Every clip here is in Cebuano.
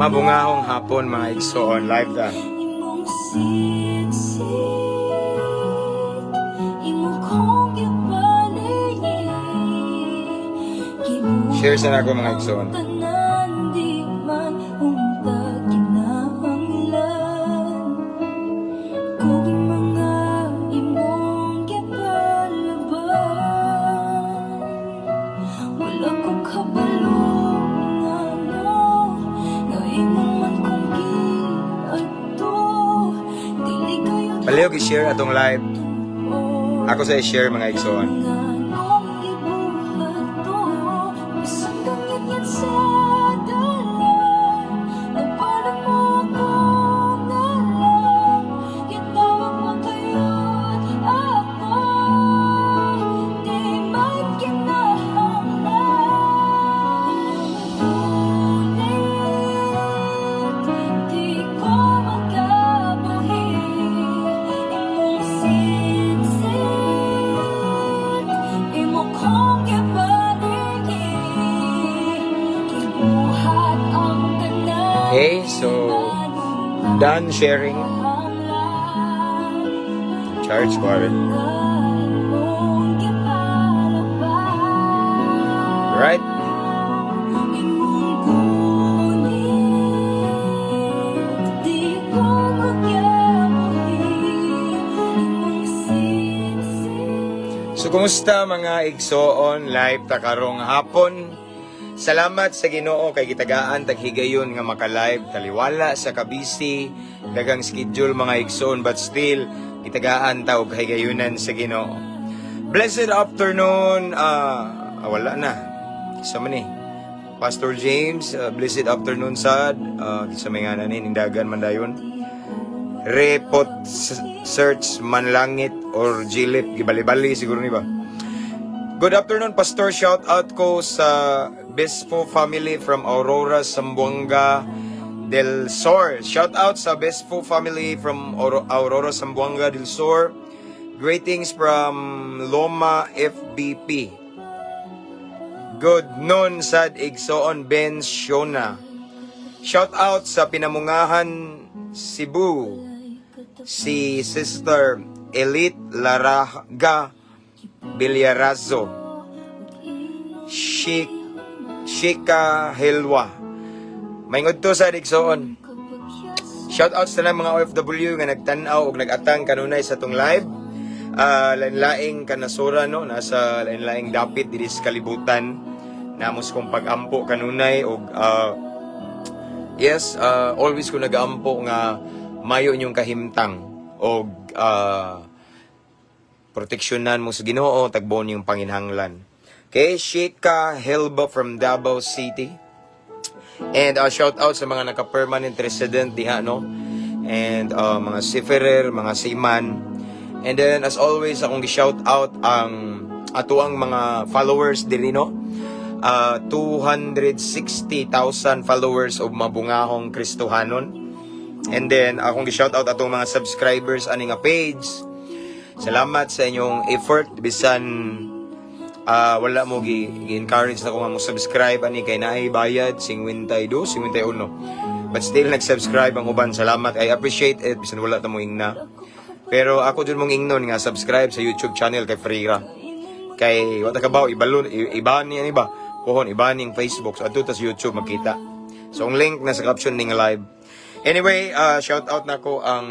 Mabungahong hapon, mga igsoon, live ta. Imong sitsit, imo kong gipalingi. Share sa nako, mga igsoon. Tanan di man unta kinahanglan kung mga imong gipalaban. Wala ko kabalo ngano nga imo man kong giadto. Dili kayo. Palihog i-share atong live. Ako sa i-share, mga igsoon. Nganong gibuhat to? Bisan kang sa dala, nagpalan mo ako na lang. Gitawag mo kayo't ako. Di man kinahanglan. Ulit, di ko makabuhi. Imong sitsit, imo kong gipalingi. Gibuhat ang tanan. Okay, so done sharing. Charge ko rin. Imong gipalaban. Right? Imong gunit, di ko magyabuhi. Imong sitsit. So kumusta, mga igsoon, live ta karong hapon. Salamat sa Ginoo kay gitagaan tag higayon nga maka-live taliwala sa kabisi, daghang schedule, mga igsoon, but still gitagaan ta og higayunan sa Ginoo. Blessed afternoon, wala na. Isa man ni. Pastor James, blessed afternoon sad. Sa may nga na ni nindagan man dayon. Repot search manlangit or Gilip gibali-bali siguro ni ba. Good afternoon, Pastor. Shout out ko sa Bispo family from Aurora, Zamboanga del Sur. Shout out sa Bispo family from Aurora, Zamboanga del Sur. Greetings from Loma FBP. Good noon sad, igsoon Ben Shona. Shout out sa Pinamungahan, Cebu. Si Sister Elite Laraga Villarazo. Shika Helwa. Maayong udto sa igsoon. Shout out sa mga OFW nga nagtan-aw og nag-atang kanunay sa atong live. Lain-laing kanasura, no, nasa lain-laing dapit diri sa kalibutan. Namos kong pag-ampo kanunay og yes, always ko nagaampo nga mayo inyong kahimtang og proteksyonan mo sa Ginoo, tagbon yung panginhanglan. Okay, Shika Helba from Davao City. And shout out sa mga naka-permanent resident diha, no. And mga seafarer, mga seaman. And then as always, akong gi-shout out ang atuang mga followers diri, no. 260,000 followers of Mabungahong Kristohanon. And then akong gi-shout out atong mga subscribers ani nga page. Salamat sa inyong effort bisan wala mo gi-encourage na ko nga mo subscribe ani kay naay bayad 52, 51. But still nag-subscribe ang uban. Salamat. I appreciate it bisan wala ta mo ingna. Pero ako jud mong ingnon nga subscribe sa YouTube channel kay free ra. Kay wa ta kabaw ibalon iban ni ani ba? Pohon iban ning Facebook. So adto ta sa YouTube makita. So ang link nasa caption ning live. Anyway, shout out nako ang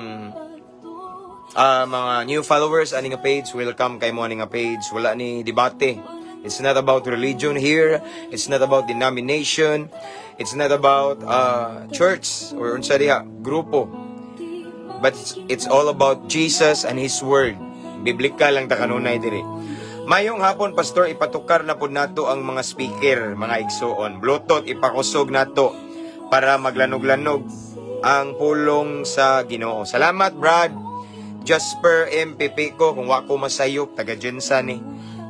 mga new followers ani nga page. Welcome kay mo ani nga page. Wala ni debate. It's not about religion here. It's not about denomination. It's not about church or unsa diha grupo, but it's all about Jesus and His Word. Biblical lang ta kanunay diri. Mayong hapon, Pastor, ipatukar na pud nato ang mga speaker, mga igsoon. Bluetooth, ipakusog nato para maglanog-lanog ang pulong sa Ginoo. Salamat, Brad. Jasper MPP ko, kung wako masayop, taga Jensa ni.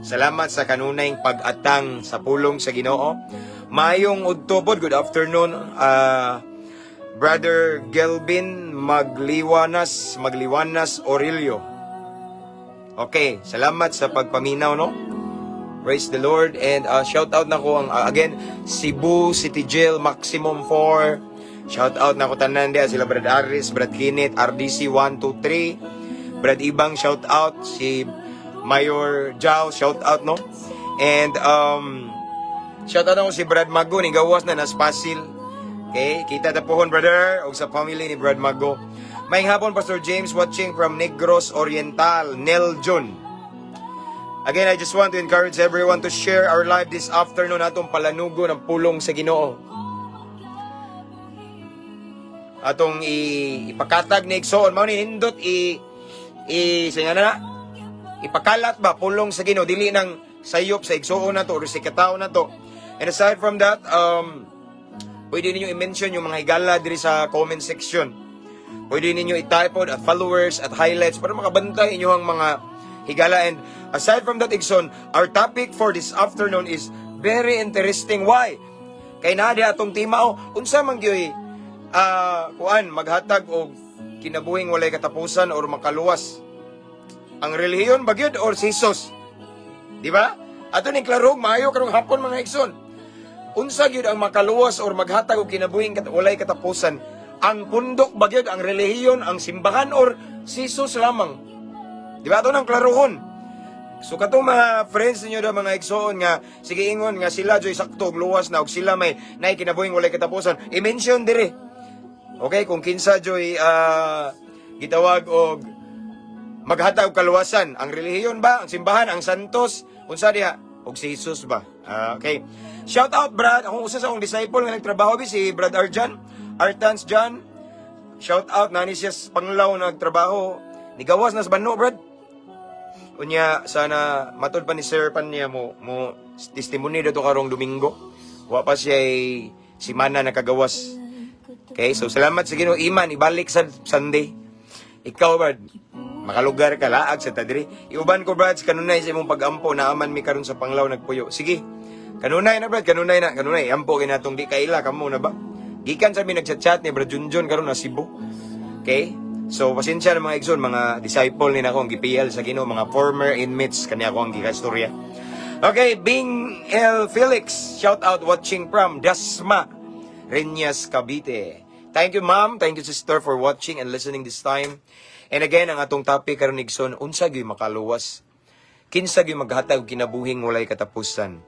Salamat sa kanunay pag-atang sa pulong sa Ginoo. Mayong udto pod, good afternoon. Brother Gelvin Magliwanas, Magliwanas Aurelio. Okay, salamat sa pagpaminaw, no? Praise the Lord and shout out na ko ang again, Cebu City Jail Maximum 4. Shout out na ko tanan diha, sila Brad Aris, Brad Kinit, RDC 123, Brad Ibang, shout out si Mayor Jao, shout out, no. And shout out ako si Brad Mago ni gawas na nas Pasil. Okay, kita ta pohon, brother, og sa family ni Brad Mago. Maayong hapon, Pastor James, watching from Negros Oriental, Nel Jun. Again, I just want to encourage everyone to share our live this afternoon, atong palanugo ng pulong sa Ginoo. Atong ipakatag ni igsoon mao ni nindot i i sa nga na ipakalat ba pulong sa Ginoo, dili nang sayop sa igsoon nato or sa katao nato. And aside from that, pwede ninyo i-mention yung mga higala diri sa comment section. Pwede ninyo i-type out at followers at highlights para makabantay inyong mga higala. And aside from that, igsoon, our topic for this afternoon is very interesting. Why? Kay naa di atong tema o unsa man gyoy kuan maghatag og kinabuhing walay katapusan or makaluwas? Ang relihiyon ba gyud or si Jesus? Di ba? Ato ning klarong maayo karong hapon, mga igsoon. Unsa gyud ang makaluwas or maghatag og kinabuhing walay katapusan? Ang pundok ba gyud, ang relihiyon, ang simbahan, or si Jesus lamang? Di ba, ato nang klarohon? So katong mga friends ninyo daw, mga igsoon, nga sige ingon nga sila joy sakto og luwas na og sila may naay kinabuhing walay katapusan, i-mention dire. Okay, kung kinsa joy gitawag og maghatag og kaluwasan, ang relihiyon ba, ang simbahan, ang santos, unsa diha, og si Jesus ba? Ah, okay. Shout out, Brad, akong usa sa akong disciple nga nagtrabaho bi, si Brad Arjan, Artans Jan. Shout out nani siya sa Panglao nagtrabaho. Nigawas na sa Bano, Brad. Unya sana matud pa ni Sir pan niya mo mo testimony dito karong Domingo. Wa pa siya simana nakagawas. Okay, so salamat sa Ginoo. Iman ibalik sa Sunday. Ikaw, Brad, makalugar ka laag sa tadri. Iuban ko, Brad, kanunay sa imong pagampo, naaman mi karon sa Panglao nagpuyo. Sige. Kanunay na, Brad, kanunay na, kanunay. Ampo kay natong di kaila kamo na ba? Gikan sa mi nagchat-chat ni Brad Junjun karon na Cebu. Okay? So pasensya na, mga igsoon, mga disciple ni nako ang gipiyal sa Ginoo, mga former inmates kani ako ang gikastorya. Okay, Bing L. Felix, shout out, watching from Dasma, Riñas, Cavite. Thank you, ma'am, thank you, sister, for watching and listening this time. And again, ang atong topic karon, igsoon, unsa gyud makaluwas? Kinsa gyud maghatag og kinabuhing walay katapusan?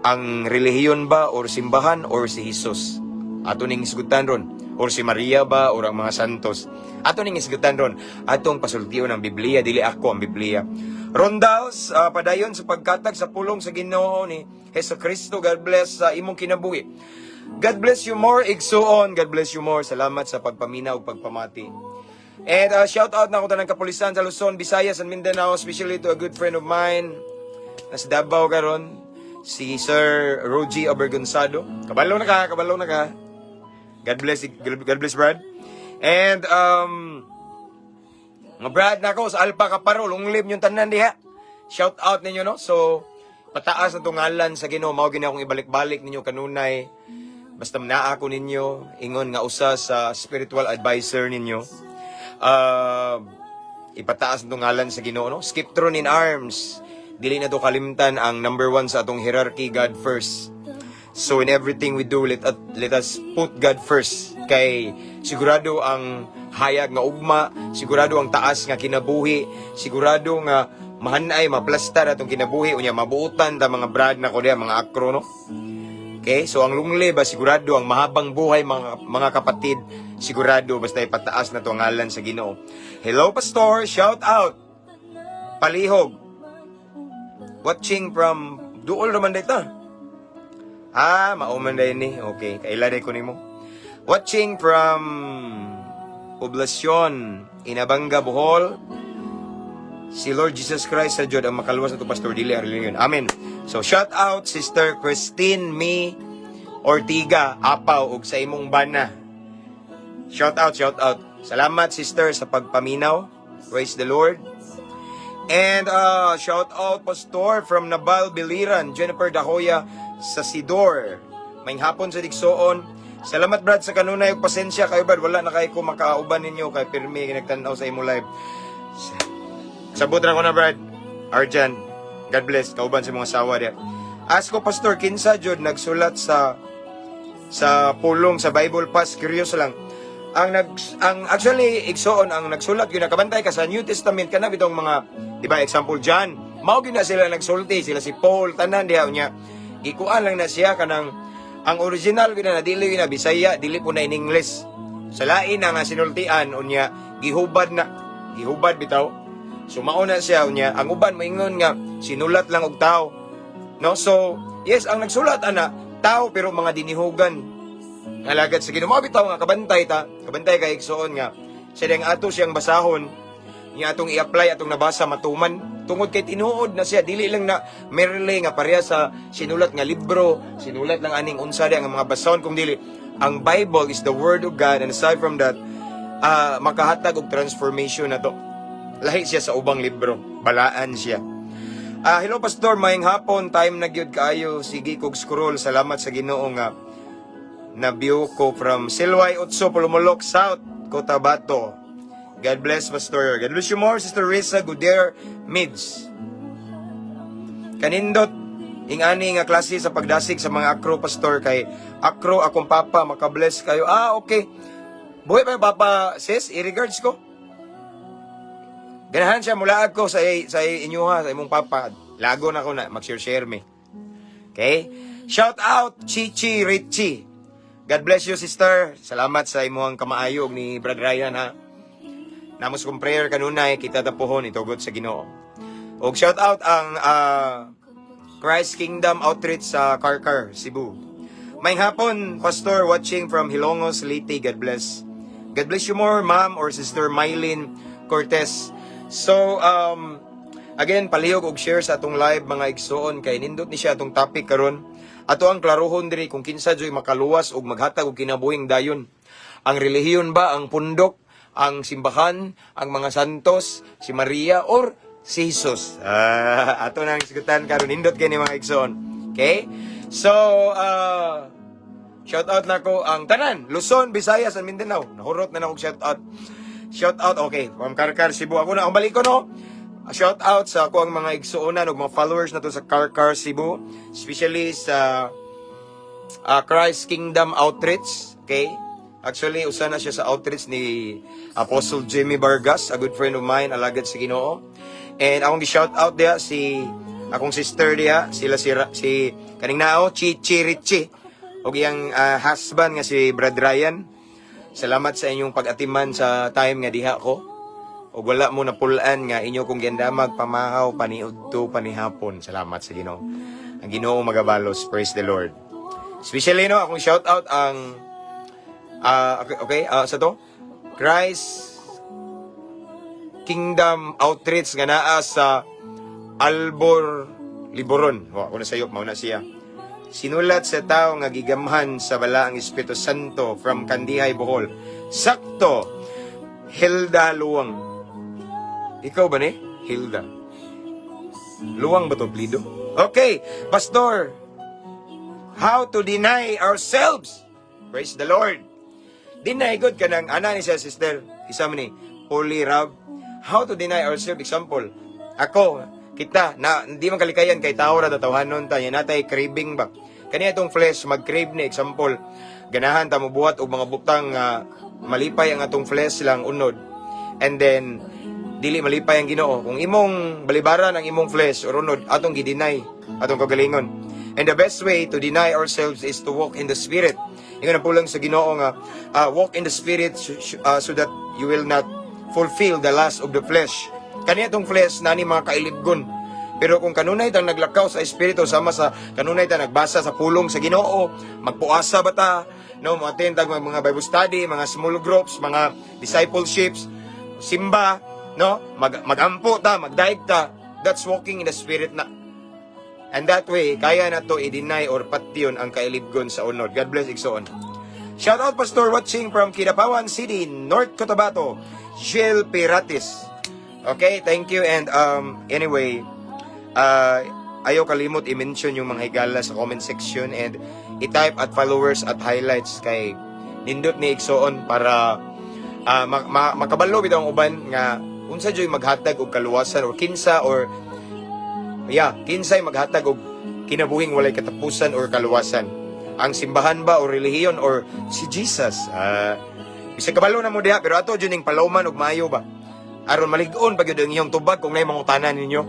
Ang relihiyon ba or simbahan or si Jesus? Ato ning isgutan ron. Or si Maria ba or ang mga santos? Ato ning isgutan ron. Atong pasultion ang Biblia, dili ako ang Biblia. Rondals, padayon sa pagkatag sa pulong sa Ginoo ni Hesus Kristo. God bless sa imong kinabuhi. God bless you more, igsuon. God bless you more. Salamat sa pagpaminaw ug pagpamati. And shout out na ako tanang kapulisan sa Luzon, Visayas, and Mindanao, especially to a good friend of mine nasa Davao karon, si Sir Rogie Obergonzado. Kabalo na ka, kabalo na ka. God bless, God bless, Brad. And mga Brad nako sa Alpha Kaparo, long live yung tanan diha. Shout out ninyo, no. So pataas na tungalan sa Ginoo, mao gini akong ibalik-balik ninyo kanunay. Basta naa ako ninyo, ingon nga usa sa spiritual advisor ninyo. Ipataas na tungalan sa Ginoo, no. Skip throne in arms. Dili na to kalimtan ang number one sa atong hierarchy, God first. So in everything we do, let us put God first. Kay sigurado ang hayag nga ugma, sigurado ang taas nga kinabuhi, sigurado nga mahanay, maplastar atong kinabuhi, unya mabuutan ta, mga brad na ko diha, mga akro, no? Okay, so ang lungle ba, sigurado ang mahabang buhay, mga kapatid, sigurado basta ipataas na to ang ngalan sa Ginoo. Hello, Pastor, shout out. Palihog. Watching from Duol raman dita. Ah, mao man day ni. Okay, kaila day ko nimo. Watching from Poblacion, Inabanga, Bohol. Si Lord Jesus Christ sa Jud ang makaluwas na to, Pastor, dili ang relihiyon. Amen. So shout out Sister Christine Mi Ortiga Apaw ug sa imong bana. Shout out, shout out. Salamat, sister, sa pagpaminaw. Praise the Lord. And shout out, Pastor, from Nabal Biliran, Jennifer Dahoya sa Sidor. Maayong hapon sa Digsoon. Salamat, Brad, sa kanunay ug pasensya kayo, Brad, wala na kay ko makauban ninyo kay pirmi nagtan-aw sa imo live. Sabot ra ko na, Brad. Arjan, God bless kauban sa mga asawa diya. Ask ko, Pastor, kinsa jud nagsulat sa Sa pulong sa Bible Pass, curious lang. Ang actually, igsoon, ang nagsulat gyud, nakabantay ka sa New Testament, kana bitong mga, di ba, example John, mao gyud na sila nagsulti, sila si Paul, tanan diha. Unya gikuan lang na siya kanang ang original gyud na dili gyud na Bisaya, dili po na in English. Sa lain na nga sinultian, unya gihubad na, gihubad bitaw. So mao na siya. Unya ang uban moingon nga sinulat lang og tao, no? So yes, ang nagsulat ana tao, pero mga dinihugan alagad sa Ginoo. Mao bitaw nga kabantay ta, kabantay kay, igsoon, nga sa diyang ato siyang basahon nga atong i-apply atong nabasa, matuman, tungod kay tinuod na siya, dili lang na merely nga pareha sa sinulat nga libro, sinulat lang aning unsa di ang mga basahon, kung dili ang Bible is the word of God. And aside from that, makahatag og transformation na to. Lahi siya sa ubang libro, balaan siya. Hello Pastor, maayong hapon, time na gyud kaayo, sige kog scroll. Salamat sa Ginoo nga na-view ko from Silway Utso, Polomolok South, Cotabato. God bless, Pastor. God bless you more, Sister Risa Guder Mids. Kanindot ingani nga klase sa pagdasig sa mga akro, Pastor, kay akro akong papa, makabless kayo. Ah, okay. Buhi pa yung papa, sis? I-regards ko. Ganahan siya mulaag ko sa inyo ha, sa imong papa. Lago na ko na mag-share-share mi. Okay? Shout out Chichi Richie. God bless you, sister. Salamat sa imong kamaayog ni Brad Ryan ha. Namos kong prayer kanunay kita tapuhon itugot sa Ginoo. Og shout out ang Christ Kingdom Outreach sa Carcar, Cebu. Maayong hapon, Pastor, watching from Hilongos, Leyte. God bless. God bless you more, ma'am or Sister Mylene Cortez. So, again, palihog og share sa atong live, mga igsoon, kay nindot ni siya atong topic karon. Ato ang klarohon diri kung kinsa joy makaluwas og maghatag og kinabuhing dayon. Ang relihiyon ba, ang pundok, ang simbahan, ang mga santos, si Maria or si Jesus? Ah, ato nang isgutan karon, nindot kay ni, mga igsoon. Okay? So, shout out na ko ang tanan, Luzon, Visayas, and Mindanao. Nahurot na akong shout out. Shout out, okay, from Carcar, Cebu. Ako na, ang balik ko, no? Shout out sa ako ang mga igsuonan ug mga followers na to sa Carcar, Cebu. Especially sa Christ Kingdom Outreach. Okay? Actually, usa na siya sa outreach ni Apostle Jimmy Vargas, a good friend of mine, alagad sa Ginoo. And akong gi-shout out diha si akong sister diha, sila si kaning nao Chichi Richie ug iyang husband nga si Brad Ryan. Salamat sa inyong pag-atiman sa time nga diha ko. Ug wala mo napulan nga inyo kong giandamag pamahaw, paniudto, panihapon. Salamat sa Ginoo. Ang Ginoo magabalos. Praise the Lord. Especially, no, akong shout out ang okay, sa to Christ Kingdom Outreach nga naa sa Albor Liboron. Wa ko na sayop, mao na siya. Sinulat sa tao nga gigamhan sa Balaang Espiritu Santo from Kandihay, Bohol. Sakto. Hilda Luwang. Ikaw ba ni? Hilda. Luwang ba to, plido? Okay, Pastor. How to deny ourselves? Praise the Lord. Deny good ka ng ana ni siya, sister. Isa man ni Holy Rab. How to deny ourselves? Example, ako, kita, na hindi man kalikayan kay tao ra, tawhanon ta, yan natay craving ba. Kaniya itong flesh mag-crave ni. Example, ganahan ta mobuhat og mga butang nga malipay ang atong flesh lang unod. And then dili malipay ang Ginoo. Kung imong balibaran ang imong flesh or unod, atong gi-deny atong kagalingon. And the best way to deny ourselves is to walk in the Spirit. Ingon ang pulong sa Ginoo nga walk in the Spirit so that you will not fulfill the lust of the flesh. Kaniya itong flesh nani mga kailibgon. Pero kung kanunay tang naglakaw sa Espiritu, sama sa kanunay ta nagbasa sa pulong sa Ginoo, magpuasa ba ta, no, mo-attend tag mga Bible study, mga small groups, mga discipleships, simba, no, magampo ta, magdaig ta, that's walking in the Spirit na. And that way, kaya na to i-deny or patyon ang kailibgon sa unod. God bless, igsoon. Shout out, Pastor, watching from Kidapawan City, North Cotabato, Jill Piratis. Okay, thank you. And anyway, ayaw kalimot i-mention yung mga higala sa comment section and i-type at followers at highlights kay nindot ni, igsoon, para makabalo bitaw ang uban nga unsa joy maghatag og kaluwasan or kinsa or yeah, kinsay maghatag og kinabuhing walay katapusan or kaluwasan. Ang simbahan ba o relihiyon or si Jesus? Ah, bisag kabalo na mo diha, pero ato jud ning palawman og maayo ba. Aron malig-on pa gyud ang iyong tubag kung naay mangutana ninyo.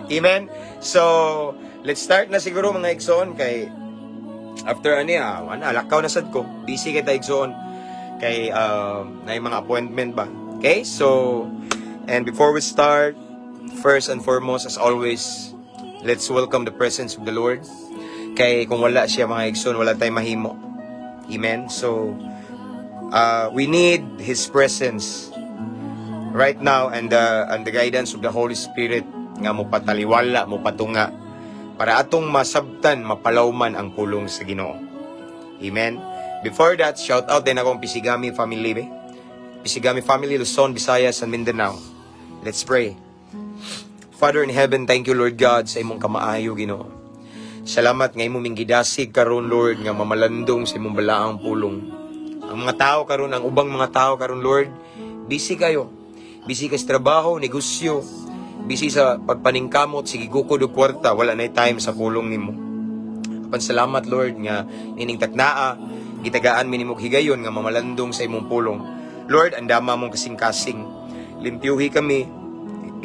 Amen. So, let's start na siguro, mga igsoon, kay after ani ah, ana lakaw na sad ko. Busy kay ta, igsoon, kay naay mga appointment ba. Okay? So, and before we start, first and foremost, as always, let's welcome the presence of the Lord. Kay kung wala siya, mga igsoon, wala tayong mahimo. Amen. So, we need His presence right now and the guidance of the Holy Spirit nga mopataliwala, mopatunga para atong masabtan, mapalawman ang pulong sa Ginoo. Amen. Before that, shout out din akong Pisigami family, be. Pisigami family, Luzon, Visayas, and Mindanao. Let's pray. Father in heaven, thank you, Lord God, sa imong kamaayo, Ginoo. Salamat nga imong gidasig karon, Lord, nga mamalandong sa imong balaang pulong. Ang mga tao karon, ang ubang mga tao karon, Lord, busy kayo. Busy ka sa trabaho, negosyo, busy sa pagpaningkamot, sige gukod og kwarta, wala na time sa pulong nimo. Apan salamat, Lord, nga nining taknaa gitagaan mi nimo higayon nga mamalandong sa imong pulong. Lord, andama among kasing-kasing. Limpyuhi kami,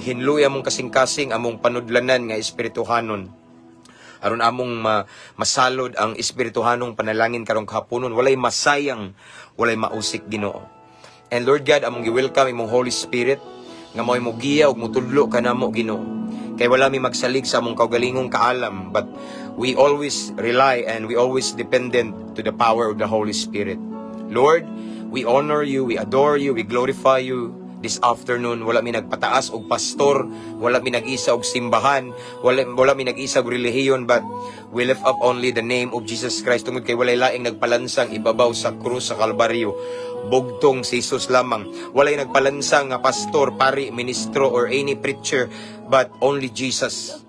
hinluy among kasing-kasing, among panudlanan nga espirituhanon. Aron among masalod ang espirituhanong panalangin karong kahaponon, walay masayang, walay mausik, Ginoo. And Lord God, among gi-welcome imong Holy Spirit nga mao'y mogiya ug motudlo kanamo, Ginoo. Kay wala mi magsalig sa among kaugalingong kaalam, but we always rely and we always dependent to the power of the Holy Spirit. Lord, we honor you, we adore you, we glorify you this afternoon. Wala mi nagpataas og pastor, wala mi nag-isa og simbahan, wala mi nag-isa og relihiyon, but we lift up only the name of Jesus Christ tungod kay walay laing nagpalansang ibabaw sa krus sa Kalbaryo. Bugtong si Jesus lamang. Walay nagpalansang nga pastor, pari, ministro, or any preacher, but only Jesus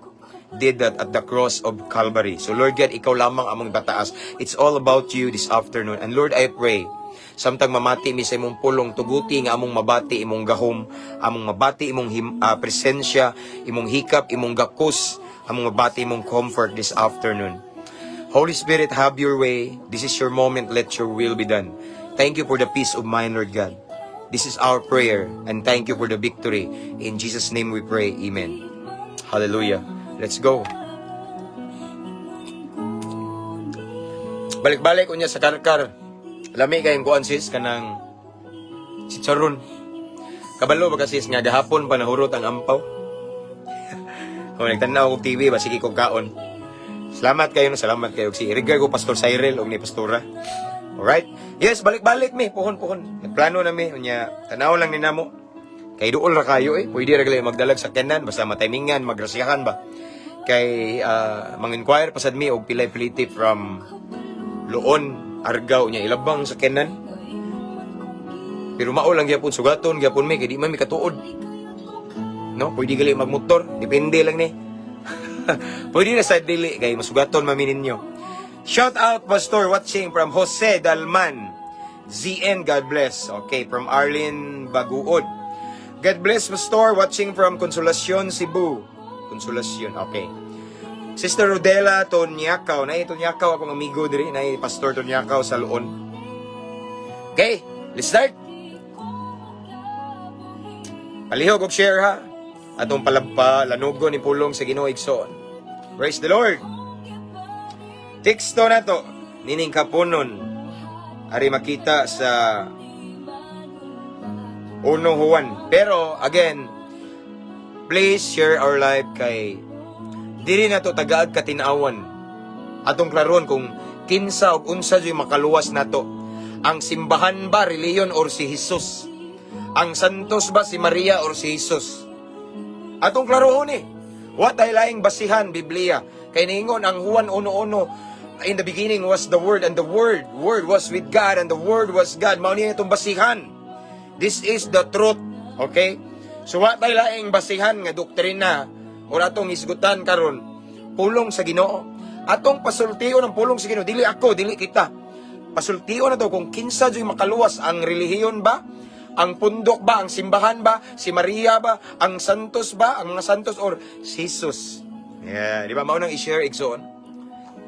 did that at the cross of Calvary. So Lord God, ikaw lamang among bataas. It's all about you this afternoon. And Lord, I pray, samtang mamati mi sa imong pulong, tuguti nga among mabati imong gahom, among mabati imong presensya, imong hikap, imong gakos, among mabati imong comfort this afternoon. Holy Spirit, have your way. This is your moment. Let your will be done. Thank you for the peace of mind, Lord God. This is our prayer, and thank you for the victory. In Jesus' name we pray. Amen. Hallelujah. Let's go. Balik-balik unya sa Carcar. Lami kayong kuan, sis, kanang chicharon. Kabalo ba kasi nga gahapon pa nahurot ang ampaw? Kung nagtanaw og TV ba, sige kog kaon. Salamat kayo, no? Salamat kayo. Si regard ko Pastor Cyril og ni Pastora. Alright? Yes, balik-balik mi, puhon-puhon. Nagplano na mi, unya tanaw lang ni namo. Kay duol ra kayo eh. Pwede ra gali magdalag sa kenan basta matimingan, magrasyahan ba. Kay mang-inquire pasad mi og pilay pliti from Loon, Argao nya ilabang sa kenan. Pero mao lang gyapon, sugaton gyapon mi kay di man mi katuod. No, pwede gali magmotor, depende lang ni. Pwede na sa dili kay masugaton man mi ninyo. Shout out, Pastor, watching from Jose Dalman. ZN, God bless. Okay, from Arlene Baguod. God bless, Pastor, watching from Consolacion, Cebu. Consolacion, okay. Sister Rodela Tonyakaw, nay Tonyakaw akong amigo diri, nay Pastor Tonyakaw sa Loon. Okay, let's start. Palihog og share ha. Atong palabpa lanugo ni pulong sa Ginoo, igsoon. Praise the Lord. Teksto nato nining kapunon ari makita sa 1 Juan. Pero again, please share our live kay diri na to tagaag katinawan. Atong klaron kung kinsa ug unsa juy makaluwas nato. Ang simbahan ba, reliyon, or si Jesus? Ang santos ba, si Maria, or si Jesus? Atong klarohon eh. Wa tay laing basihan, Biblia. Kay niingon ang Juan 1:1, "In the beginning was the Word, and the Word was with God, and the Word was God." Mao niya itong basihan. This is the truth. Okay? So wa tay laing basihan nga doktrina or atong hisgutan karon, pulong sa Ginoo. Atong pasultion ang pulong sa Ginoo, dili ako, dili kita. Pasultion na to kung kinsa juy makaluwas, ang relihiyon ba? Ang pundok ba? Ang simbahan ba? Si Maria ba? Ang santos ba? Ang mga santos or si Jesus? Yeah, di ba mao nang i-share, igsoon?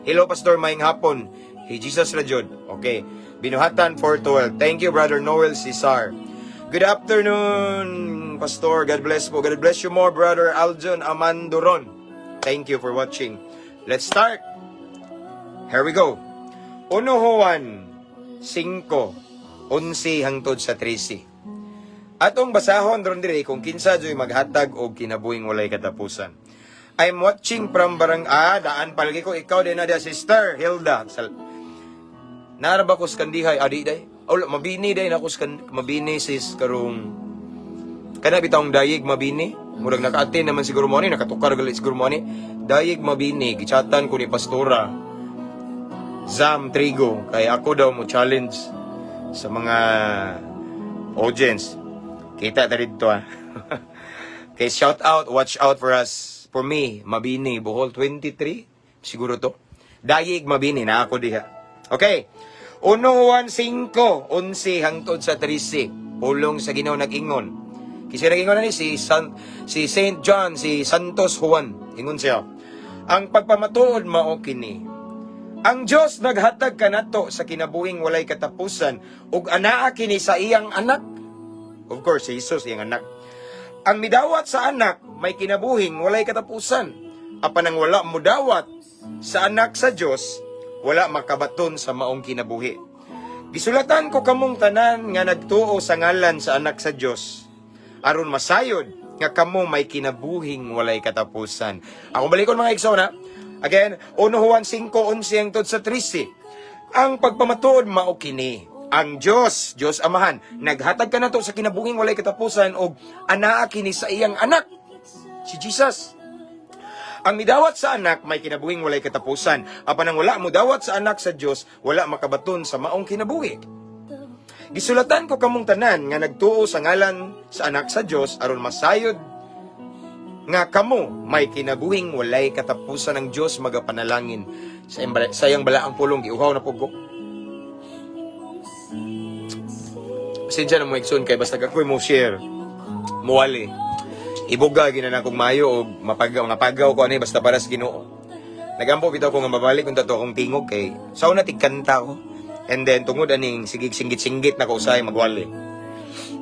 Hello, Pastor, maayong hapon. Hey, Jesus ra jud. Okay. Binuhatan 412. Thank you, Brother Noel Cesar. Good afternoon, Pastor. God bless po. God bless you more, Brother Aljon Amanduron. Thank you for watching. Let's start. Here we go. 1 Juan 5, 11 hangtod sa 13. Atong basahon ron diri kung kinsa joy maghatag og kinabuhing walay katapusan. I'm watching from barang, ah, daan palagi ko ikaw din na dia, Sister Hilda. Sal Nara ba ko sa kandihay adi day? Oh, mabini day na ko sa mabini sis karong kana bitawng Dayeg Mabini. Murag naka-attend naman siguro mo ani, nakatukar gali siguro mo ani. Dayeg Mabini, gichatan ko ni Pastora Zam Trigo kay ako daw mo challenge sa mga audience. Kita ta dito ah. Okay, shout out, watch out for us. For me, Mabini, Bohol 23, siguro to. Dayeg Mabini, na ako diha. Okay. 1 Juan 5, 11 hangtod sa 13. Pulong sa Ginoo nag-ingon. Kasi nag-ingon na ni si Saint John, si Santos Juan. Ingon siya. Ang pagpamatuod mao kini. Ang Dios naghatag kanato sa kinabuhing walay katapusan ug anaa kini sa iyang anak. Of course, si Jesus iyang anak. Ang midawat sa anak may kinabuhing walay katapusan. Apan ang wala mudawat sa anak sa Dios, wala makabaton sa maong kinabuhi. Gisulatan ko kamong tanan nga nagtuo sa ngalan sa anak sa Dios aron masayod nga kamo may kinabuhing walay katapusan. Akong balikon, mga igsoon ha. Again, 1 Juan 5:11 hangtod sa 13. Ang pagpamatuod mao kini. Ang Dios, Dios Amahan, naghatag kanato sa kinabuhing walay katapusan og anaa kini sa iyang anak, si Jesus. Ang midawat sa anak may kinabuhing walay katapusan. Apan ang wala modawat sa anak sa Dios, wala makabaton sa maong kinabuhi. Gisulatan ko kamong tanan nga nagtuo sa ngalan sa anak sa Dios aron masayod nga kamo may kinabuhing walay katapusan. Ng Dios magapanalangin sa iyang balaang pulong. Giuhaw na pud ko. Pasensya na mo, igsoon, kay basta ako'y mo share, muwali. Ibuga gina na kong mayo og mapagaw nga pagaw ko ani basta para sa Ginoo. Nagampo bitaw ko nga mabalik kung tato akong tingog kay sa una tigkanta ko. And then tungod aning sigig singgit-singgit na ko usahay magwali.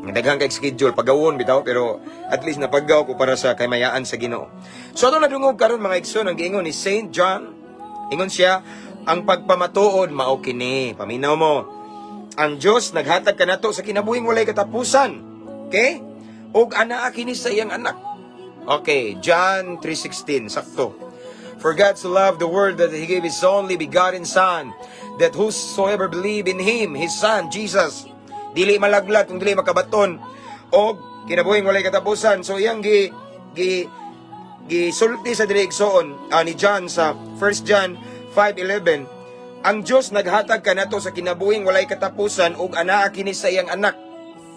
Nga daghan kay schedule pagawon bitaw, pero at least napagaw ko para sa kaymayaan sa Ginoo. So ato nadungog karon, mga igsoon, ang giingon ni Saint John. Ingon siya, ang pagpamatuod mao kini. Paminaw mo. Ang Dios naghatag kanato sa kinabuhing walay katapusan. Okay? Og anaa kini sa iyang anak. Okay, John 3:16, sakto. For God so loved the world that He gave His only begotten Son, that whosoever believe in Him, His Son, Jesus, dili malaglag kung dili makabaton og kinabuhing walay katapusan. So iyang gi gi gisulti sa diri, igsoon, ni John sa 1 John 5:11, ang Dios naghatag kanato sa kinabuhing walay katapusan ug anaa kini sa iyang anak.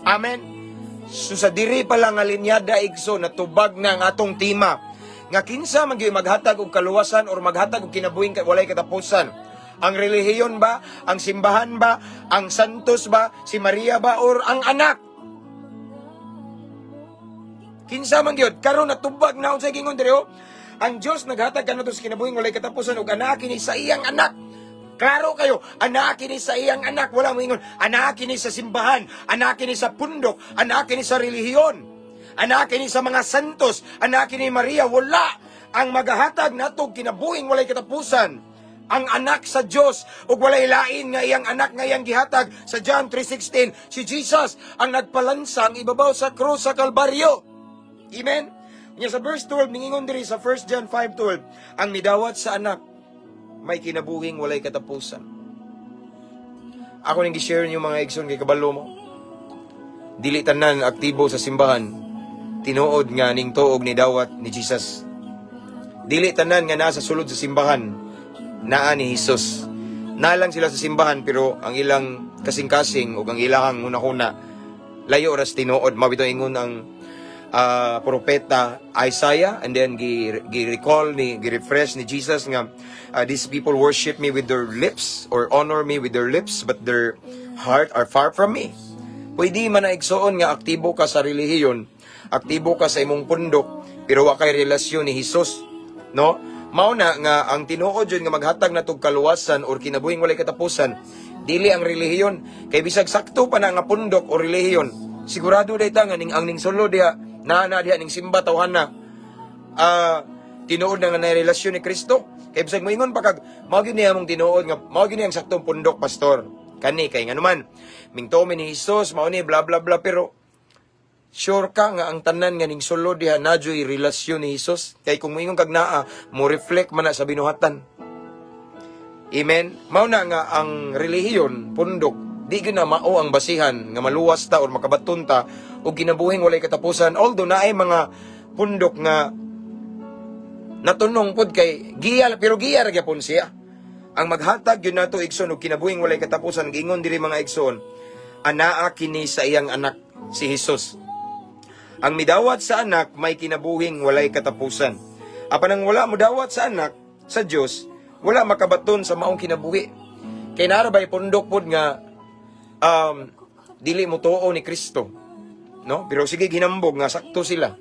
Amen. So sa diri pa lang nga linyada, igsoon, natubag na ang atong tema nga kinsa man gyud maghatag og kaluwasan or maghatag og kinabuhing walay katapusan. Ang relihiyon ba? Ang simbahan ba? Ang santos ba? Si Maria ba? Or ang anak? Kinsa man gyud? Karon natubag na unsay gingon diri oh. Ang Dios naghatag kanato sa kinabuhing walay katapusan ug anaa kini sa iyang anak. Klaro kayo, anaa kini sa iyang anak. Wala mo ingon, anaa kini sa simbahan, anaa kini sa pundok, anaa kini sa relihiyon, anaa kini sa mga santos, anaa kini Maria. Wala. Ang magahatag nato kinabuhing walay katapusan, ang anak sa Dios, ug walay lain nga iyang anak nga iyang gihatag sa John 3:16, si Jesus ang nagpalansang ibabaw sa krus sa Kalbaryo. Amen. Nya sa verse 12 ningingon diri sa 1 John 5:12, ang midawat sa anak may kinabuhing walay katapusan. Ako ning gi-share niyo, mga igsoon, kay kabalo mo. Dili tanan aktibo sa simbahan tinuod nga ning tuog ni dawat ni Jesus. Dili tanan nga nasa sulod sa simbahan naa ni Jesus. Nalang sila sa simbahan pero ang ilang kasing-kasing ug ang ilahang hunahuna layo ras tinuod. Mao bitaw ingon ang propeta Isaiah and then gi, gi-recall ni gi-refresh ni Jesus nga these people worship me with their lips or honor me with their lips, but their heart are far from me. Pwede man na, igsoon, nga aktibo ka sa relihiyon, aktibo ka sa imong pundok, pero wa kay relasyon ni Jesus, no? Mao na nga ang tinuod jud nga maghatag natog kaluwasan or kinabuhing walay katapusan, dili ang relihiyon. Kay bisag sakto pa na nga pundok o relihiyon, sigurado day ta nga ning ang ning sulod diha, naa na diha ning simba tawhana. Ah, tinuod na nga na relasyon ni Kristo. Kay bisag moingon pa kag mao gyud niya mong tinuod nga mao gyud niya ang saktong pundok, pastor. Kani kay nganuman mingtuo mi ni Jesus, mao ni bla bla bla, pero sure ka nga ang tanan nga ning sulod diha naa juy relasyon ni Jesus? Kay kung moingon kag naa, mo reflect man na sa binuhatan. Amen. Mao na nga ang relihiyon, pundok, di gyud na mao ang basihan nga maluwas ta or makabaton ta og kinabuhing walay katapusan. Although naay mga pundok nga natunong pod kay giya, pero giya ra gyapon siya. Ang maghatag gyud nato, igsoon, og kinabuhing walay katapusan, giingon diri, mga igsoon, anaa kini sa iyang anak, si Jesus. Ang midawat sa anak may kinabuhing walay katapusan. Apan ang wala modawat sa anak sa Dios, wala makabaton sa maong kinabuhi. Kay naa ra bay pundok pod nga dili mo tuo ni Kristo. No? Pero sige, ginambog nga sakto sila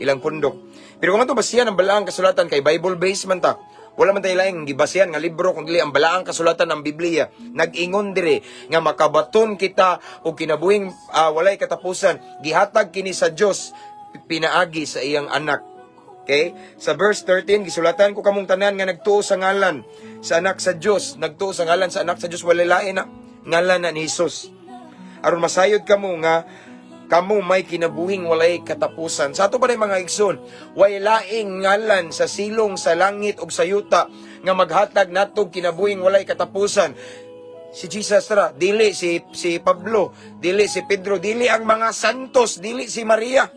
ilang pundok. Pero kung ato basihan ang balaang kasulatan, kay Bible based man ta. Wala man tayo laing gibasihan nga libro kung dili ang balaang kasulatan ng Biblia. Nag-ingon dire nga makabaton kita og kinabuhing walay katapusan. Gihatag kini sa Dios pinaagi sa iyang anak. Okay? Sa verse 13, "Gisulatan ko kamong tanan nga nagtuo sa ngalan sa anak sa Dios, nagtuo sa ngalan sa anak sa Dios," walay lain na ngalan na ni Jesus. "Aron masayod kamo nga kamo may kinabuhing walay katapusan." Sa ato pa rin, mga igsoon, way laing ngalan sa silong sa langit ug sa yuta nga maghatag natog kinabuhing walay katapusan. Si Jesus ra, dili si si Pablo, dili si Pedro, dili ang mga santos, dili si Maria.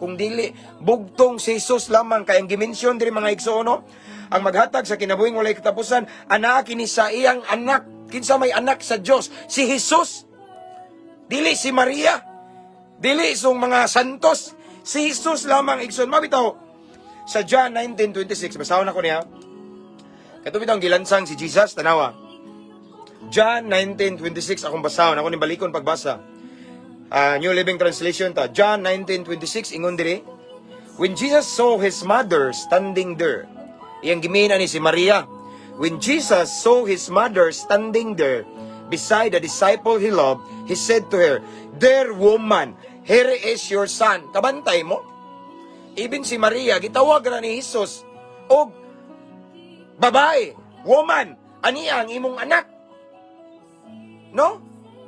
Kung dili bugtong si Jesus lamang, kay ang gimensyon diri, mga igsoon, no? Ang maghatag sa kinabuhing walay katapusan, anaa kini sa iyang anak. Kinsa may anak sa Dios? Si Jesus. Dili si Maria. Dili sung mga santos. Si Jesus lamang, igsoon. Mabitaw sa John 19:26, basahon ako niya. Kato bitaw ang gilansang si Jesus, tanawa. John 19:26 akong basahon, ako ni balikon pagbasa. Ah, New Living Translation ta. John 19:26, ingon diri, "When Jesus saw his mother standing there," iyang gimina ni si Maria. "When Jesus saw his mother standing there beside the disciple he loved, he said to her, 'Dear woman, here is your son.'" Kabantay mo? Even si Maria, gitawag ra ni Jesus og babae, woman, ani ang imong anak. No?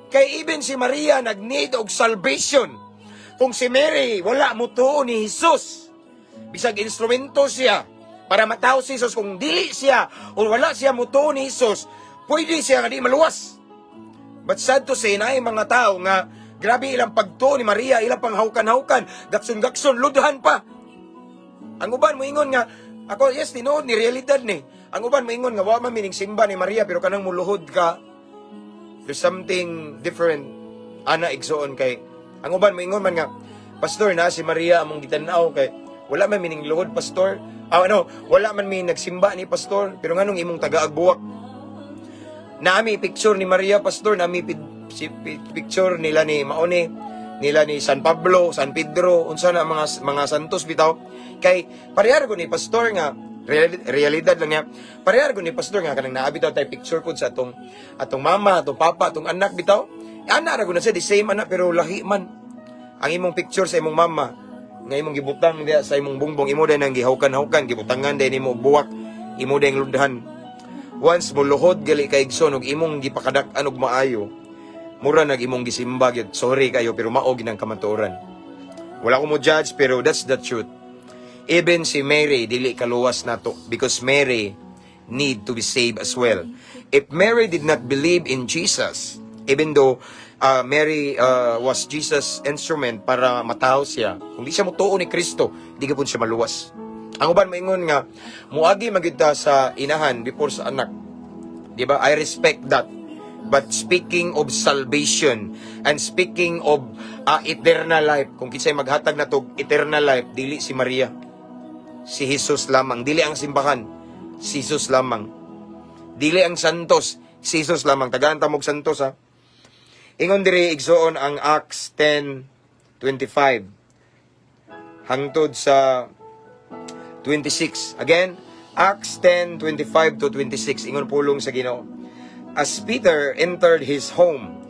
Kay even si Maria nag-need og salvation. Kung si Mary wala mo tuo ni Jesus, bisag instrumento siya para matawo si Jesus, kung dili siya o wala siya mutuo ni Jesus, pwede siya nga di maluwas. But sad to say, naay mga tao nga grabe ilang pagtuo ni Maria, ilang panghawkan-hawkan, gakson-gakson, ludhan pa. Ang uban moingon nga, ako, yes, tinuod ni realidad ni. Ang uban moingon nga wa man mining simba ni Maria, pero kanang muluhod ka, there's something different ana, igsoon, kay ang uban moingon man nga, "Pastor, na si Maria among gitan-aw kay wala man mining luhod, pastor." Ah, ano, wala man mi nagsimba ni pastor, pero nganong imong tagaag buwak? Naami picture ni Maria, pastor, nami si picture nila ni Maone, nila ni San Pablo, San Pedro, unsa na mga santos bitaw. Kay parehar ko ni pastor nga realidad lang niya. Parehar ko ni pastor nga kanang naa bitaw tay picture pud sa atong atong mama, atong papa, atong anak bitaw. Ana ra gud na siya, the same ana, pero lahi man. Ang imong picture sa imong mama nga imong gibutang diya sa imong bungbong, imo din ang gihawkan-hawkan, gibutangan din nimo og buwak, imo din ludhan. Once muluhod gali kay, igsoon, og imong gipakadak-an og maayo, mura nag imong gisimba gyud. Sorry kayo, pero mao gyud ang kamatuoran. Wala ko mo judge, pero that's the truth. Even si Mary dili kaluwas nato because Mary need to be saved as well. If Mary did not believe in Jesus, even though Mary was Jesus' instrument para matawo siya, kung di siya motuo ni Kristo, di gapon siya maluwas. Ang uban maingon nga muagi man gyud ta sa inahan before sa anak. Di ba? I respect that. But speaking of salvation and speaking of eternal life, kung kinsay maghatag nato eternal life, dili si Maria. Si Jesus lamang. Dili ang simbahan. Si Jesus lamang. Dili ang santos. Si Jesus lamang. Tagaan ta mog santos ha. Ingon diri, igsoon, ang Acts 10:25 hangtod sa 26. Again, Acts 10:25 to 26, ingon pulong sa Ginoo. As Peter entered his home,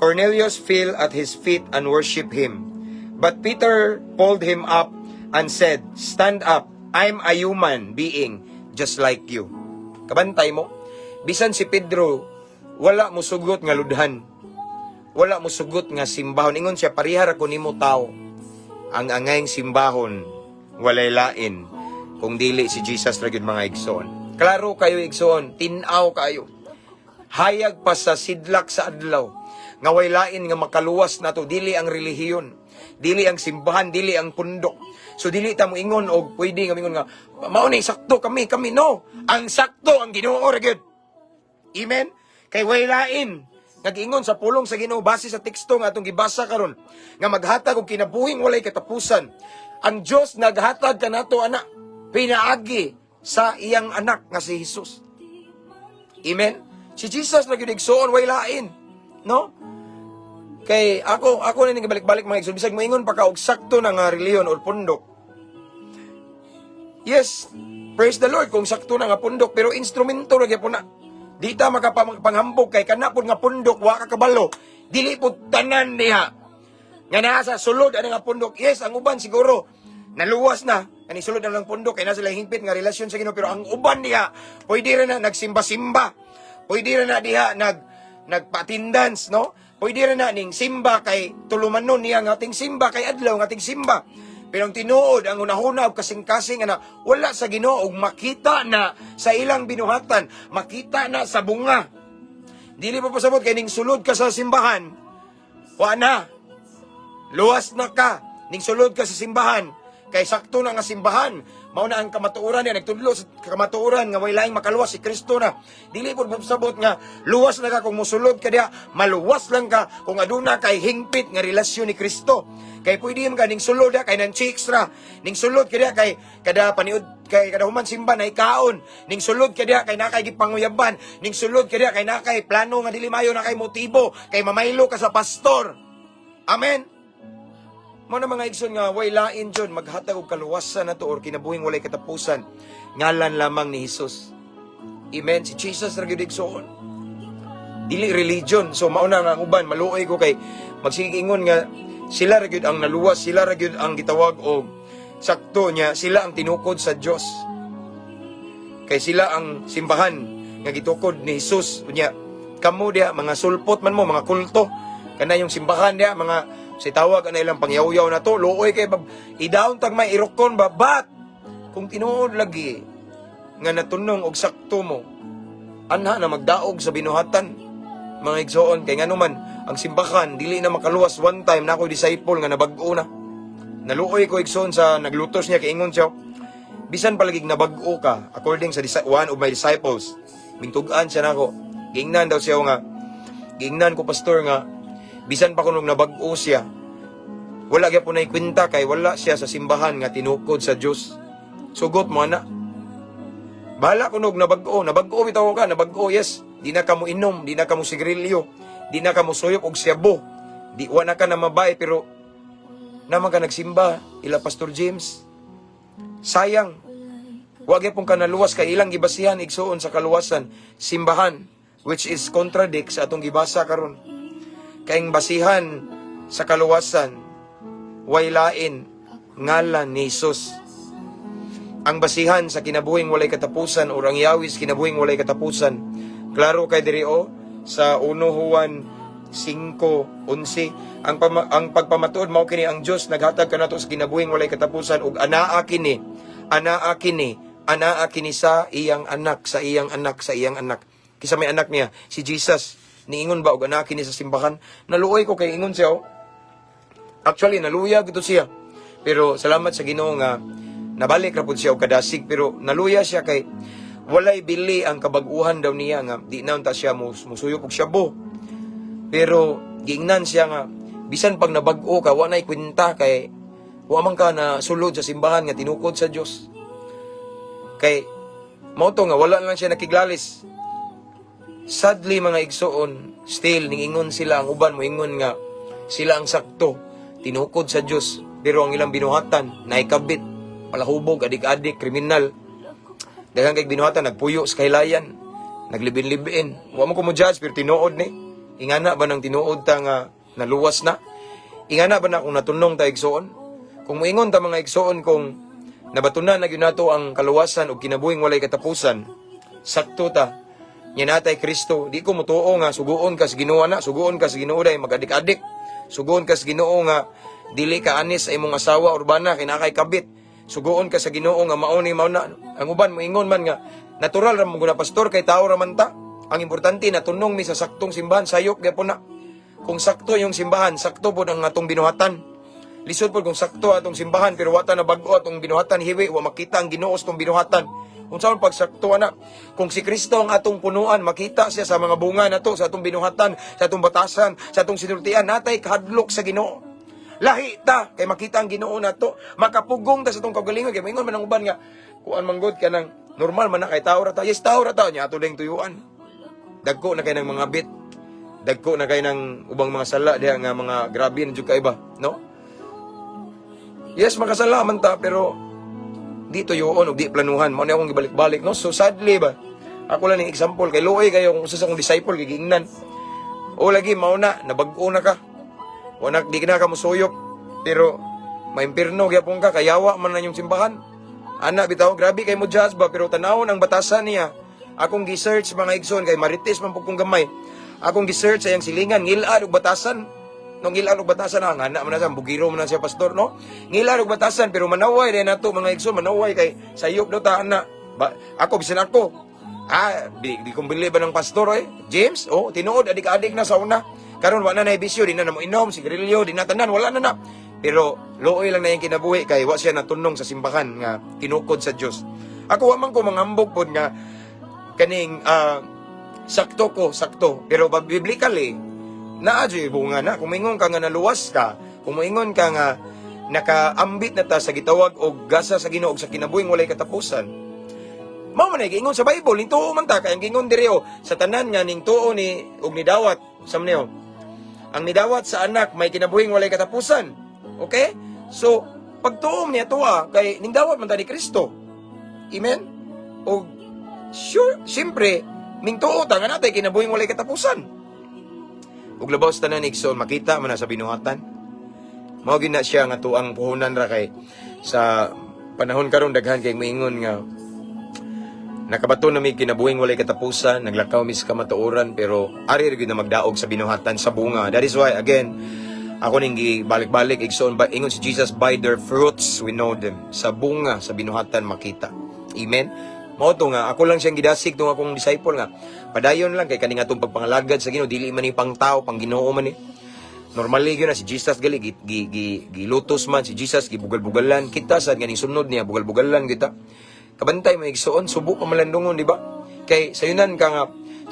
Cornelius fell at his feet and worshiped him. But Peter pulled him up and said, "Stand up, I'm a human being just like you." Kabantay mo, bisan si Pedro, wala mo sugot nga ludhan. Wala mo sugot nga simbahon. Ingon siya, "Pareha ra ko nimo, tao." Ang angayng simbahon, walay lain kung dili si Jesus ra gyud, mga igsoon. Klaro kayo, igsoon, tin-aw kayo. Hayag pa sa sidlak sa adlaw nga way lain nga makaluwas nato, dili ang relihiyon, dili ang simbahan, dili ang pundok. So dili ta mo ingon og pwede nga mingon nga mao ni sakto, kami kami no. Ang sakto ang Ginoo ra gyud. Amen. Kay way lain nag-ingon sa pulong sa Ginoo base sa teksto nga atong gibasa karon nga maghatag og kinabuhing walay katapusan. Ang Dios naghatag kanato ana pinaagi sa iyang anak nga si Jesus. Amen. Si Jesus na gyud, igsuon, way lain. No? Kay ako na balik-balik, mga igsoon, bisag moingon pa ka og sakto na nga relihiyon or pundok. Yes, praise the Lord kung sakto na nga pundok, pero instrumento ra gyapon na. Di ta makapanghambog kay kana pud nga pundok, wa ka kabalo. Dili pud tanan diha nga naa sa sulod ani nga pundok. Yes, ang uban siguro naluwas na kani sulod na lang pundok kay naa sila hingpit nga relasyon sa Ginoo, pero ang uban diha pwede ra na nagsimba-simba. Pwede ra na diha nagpa-attendance, no? Pwede ra na ning simba kay tulumanon niya nga ating simba kay adlaw nga ating simba. Pero ang tinuod, ang hunahuna og kasing-kasing ana wala sa Ginoo ug makita na sa ilang binuhatan, makita na sa bunga. Dili pa pasabot kay ning sulod ka sa simbahan, wa na. Luwas na ka. Ning sulod ka sa simbahan, kay sakto na nga simbahan. Mao na ang kamatuoran niya, nagtudlo sa kamatuoran nga way laing makaluwas, si Kristo na. Dili pud pasabot nga luwas na ka kung musulod ka diha, maluwas lang ka kung aduna kay hingpit nga relasyon ni Kristo. Kay pwede man ka ning sulod diha kay nang chicks ra. Ning sulod ka diha kay kada paniud kay kada human simba na ikaon. Ning sulod ka diha kay naa kay gipanguyaban. Ning sulod ka diha kay naa kay plano nga dili mayo, na kay motibo kay mamaylo ka sa pastor. Amen. Mao na, mga igsoon, nga way lain jud maghatag og kaluwasan nato or kinabuhing walay katapusan, ngalan lamang ni Jesus. Amen. Si Jesus ra gyud, igsoon. Dili religion. So mao na nga ang uban, maluoy ko kay magsigingon nga sila ra gyud ang naluwas, sila ra gyud ang gitawag og sakto niya, sila ang tinukod sa Dios. Kay sila ang simbahan nga gitukod ni Jesus. Unya, kamo diha mga sulpot man mo, mga kulto. Kana yung simbahan diha mga si tawag ana ilang pangyawyaw na to, luoy kay bab, i-down tag may irokon ba bat kung tinuod lagi nga natunong og sakto mo anha na magdaog sa binuhatan, mga igsoon, kay ngano man ang simbahan dili na makaluwas. One time na ako disciple nga nabag-o na, naluoy ko, igsoon, sa naglutos niya kay ingon siya, bisan palagig nabag-o ka, according sa one of my disciples, mingtug-an siya nako, giingnan daw siya nga, giingnan ko, "Pastor," nga bisan pa kunog nabag-o siya, wala gyapon nay kwenta kay wala siya sa simbahan nga tinukod sa Dios. Sugot mo ana. Bahala kunog nabag-o, nabag-o bitaw ka, nabag-o, yes. Di na ka mo inom, di na ka mo sigarilyo, di na ka mo suyop og siyabo. Di wa na ka na mabay, pero naman ka nagsimba ila Pastor James. Sayang. Wa gyapon ka naluwas kay ilang gibasihan, igsuon, sa kaluwasan, simbahan, which is contradict sa atong gibasa karon. Kay ang basihan sa kaluwasan way lain, ngalan ni Jesus. Ang basihan sa kinabuhing walay katapusan o ang yawis kinabuhing walay katapusan. Klaro kay diri o sa 1 Juan 5:11, ang pagpamatuod mao kini, ang Dios naghatag kanato sa kinabuhing walay katapusan ug anaa kini, anaa kini, anaa kini sa iyang anak, sa iyang anak, sa iyang anak. Kinsa may anak niya? Si Jesus. Niingon ba og anaa kini sa simbahan? Naluoy ko kay ingon siya, oh. Actually, naluya gito siya. Pero salamat sa Ginoo nga nabalik ra pud siya og kadasig, pero naluya siya kay walay bili ang kabag-uhan daw niya nga di na unta siya musuyop og shabu. Pero giingnan siya nga bisan pag nabag-o ka, wa nay kwenta kay wa man ka na sulod sa simbahan nga tinukod sa Dios. Kay mao to nga wala lang siya nakiglalis. Sadly, mga igsoon, still ningingon sila, ang uban moingon nga sila ang sakto, tinukod sa Dios, pero ang ilang binuhatan naikabit, palahubog, adik-adik, kriminal. Daghan kay binuhatan nagpuyo sa kahilayan, naglibin-libin. Wa mo ko mo judge, pero tinuod ni. Ingana ba nang tinuod ta nga naluwas na? Ingana ba na kung natunong ta, igsoon? Kung moingon ta, mga igsoon, kung nabatunan na gyud nato ang kaluwasan ug kinabuhing walay katapusan, sakto ta. Nya natay Kristo, di ko mutuo nga suguon ka sa Ginoo na, suguon ka sa Ginoo day magadik-adik. Suguon ka sa Ginoo nga dili ka anis sa imong asawa or bana kay naa kay kabit. Suguon ka sa Ginoo nga mao ni mao na. Ang uban moingon man nga natural ra man guna, pastor, kay tao ra man ta. Ang importante natunong mi sa saktong simbahan, sayop gyapon na. Kung sakto yung simbahan, sakto pod ang atong binuhatan. Lisod pod kung sakto atong simbahan pero wa ta na bag-o atong binuhatan, hiwi, wa makita ang Ginoo sa atong binuhatan. Kung saan pagsakto ana, kung si Kristo ang atong punuan, makita siya sa mga bunga nato, sa atong binuhatan, sa atong batasan, sa atong sinultian, natay kahadlok sa Ginoo. Lahi ta kay makita ang Ginoo nato, makapugong ta sa atong kaugalingon kay moingon man ang uban nga kuan man gud, kanang normal man na kay tao ra ta. Yes, tao ra ta nya ato ding tuyuan. Dagko na kay ng mga bit. Dagko na kay ng ubang mga sala diha nga mga grabe na jud kay ba, no? Yes, makasala man ta, pero di tuyuon ug di planuhan. Mao ni akong gibalik-balik, no? So sadly ba. Ako lang ning example kay luoy kayo kung usa sa akong disciple kay giingnan. O lagi mao na, nabag-o na ka. Wala, di ka na ka musuyop. Pero maimpirno gyapon ka, kayawa man na yung simbahan. Ana bitaw, grabe kay mo judge ba, pero tanawon ang batasan niya. Akong gi-search, mga igsoon, kay marites man pud kong gamay. Akong gi-search sa iyang silingan, ngilad og batasan. No, ngilad og batasan na, ngana man na siya, bugiro man na siya, pastor, no? Ngilad og batasan, pero manaway din nato, mga igsoon, manaway kay sayop daw ta ana. Ba, ako bisan ako. Ah, di kong bili ba ng pastor eh? James, oh, tinuod adik-adik na sa una. Karon wa na na bisyo, di na na mo inom, sigarilyo, di na tanan, wala na na. Pero luoy lang na yung kinabuhi kay wa siya natunong sa simbahan nga tinukod sa Dios. Ako wa man ko manghambog pod nga kaning sakto ko, sakto. Pero biblically, naa jud bunga na. Kung moingon ka nga naluwas ka, kung moingon ka nga nakaambit na ta sa gitawag og gasa sa Ginoo og sa kinabuhing walay katapusan, mao man ay giingon sa Bible, ning tuo man ta kay ang giingon diri oh, sa tanan nga ning tuo ni ug nidawat sa niyo. Ang nidawat sa anak may kinabuhing walay katapusan. Okay? So, pagtuo niya tuwa kay ning dawat man ta ni Kristo. Amen? Og sure, siyempre, ning tuo ta nga natay kinabuhing walay katapusan. Ug labaw sa tanan, igsoon, makita man na sa binuhatan. Mao gyud na siya nga tuang puhunan ra kay sa panahon karon daghan kay moingon nga nakabato na may kinabuhing walay katapusan, naglakaw mi sa kamatuoran, pero ari ra gyud na magdaog sa binuhatan, sa bunga. That is why, again, ako ning gibalik-balik, igsoon ba, ingon si Jesus, "By their fruits we know them." Sa bunga, sa binuhatan makita. Amen. Mao to nga ako lang siyang gidasig tong akong disciple nga padayon lang kay kani nga atong pagpangalagad sa Ginoo dili man ni pang tao, pang Ginoo man ni. Normally gyud na si Jesus gali gi, gi, gi, gilutos man si Jesus, gibugal-bugalan. Kita sad nga ning sunod niya, bugal-bugalan kita. Kabantay mo, igsoon, subo pa malandungon, di ba? Kay sayunan ka nga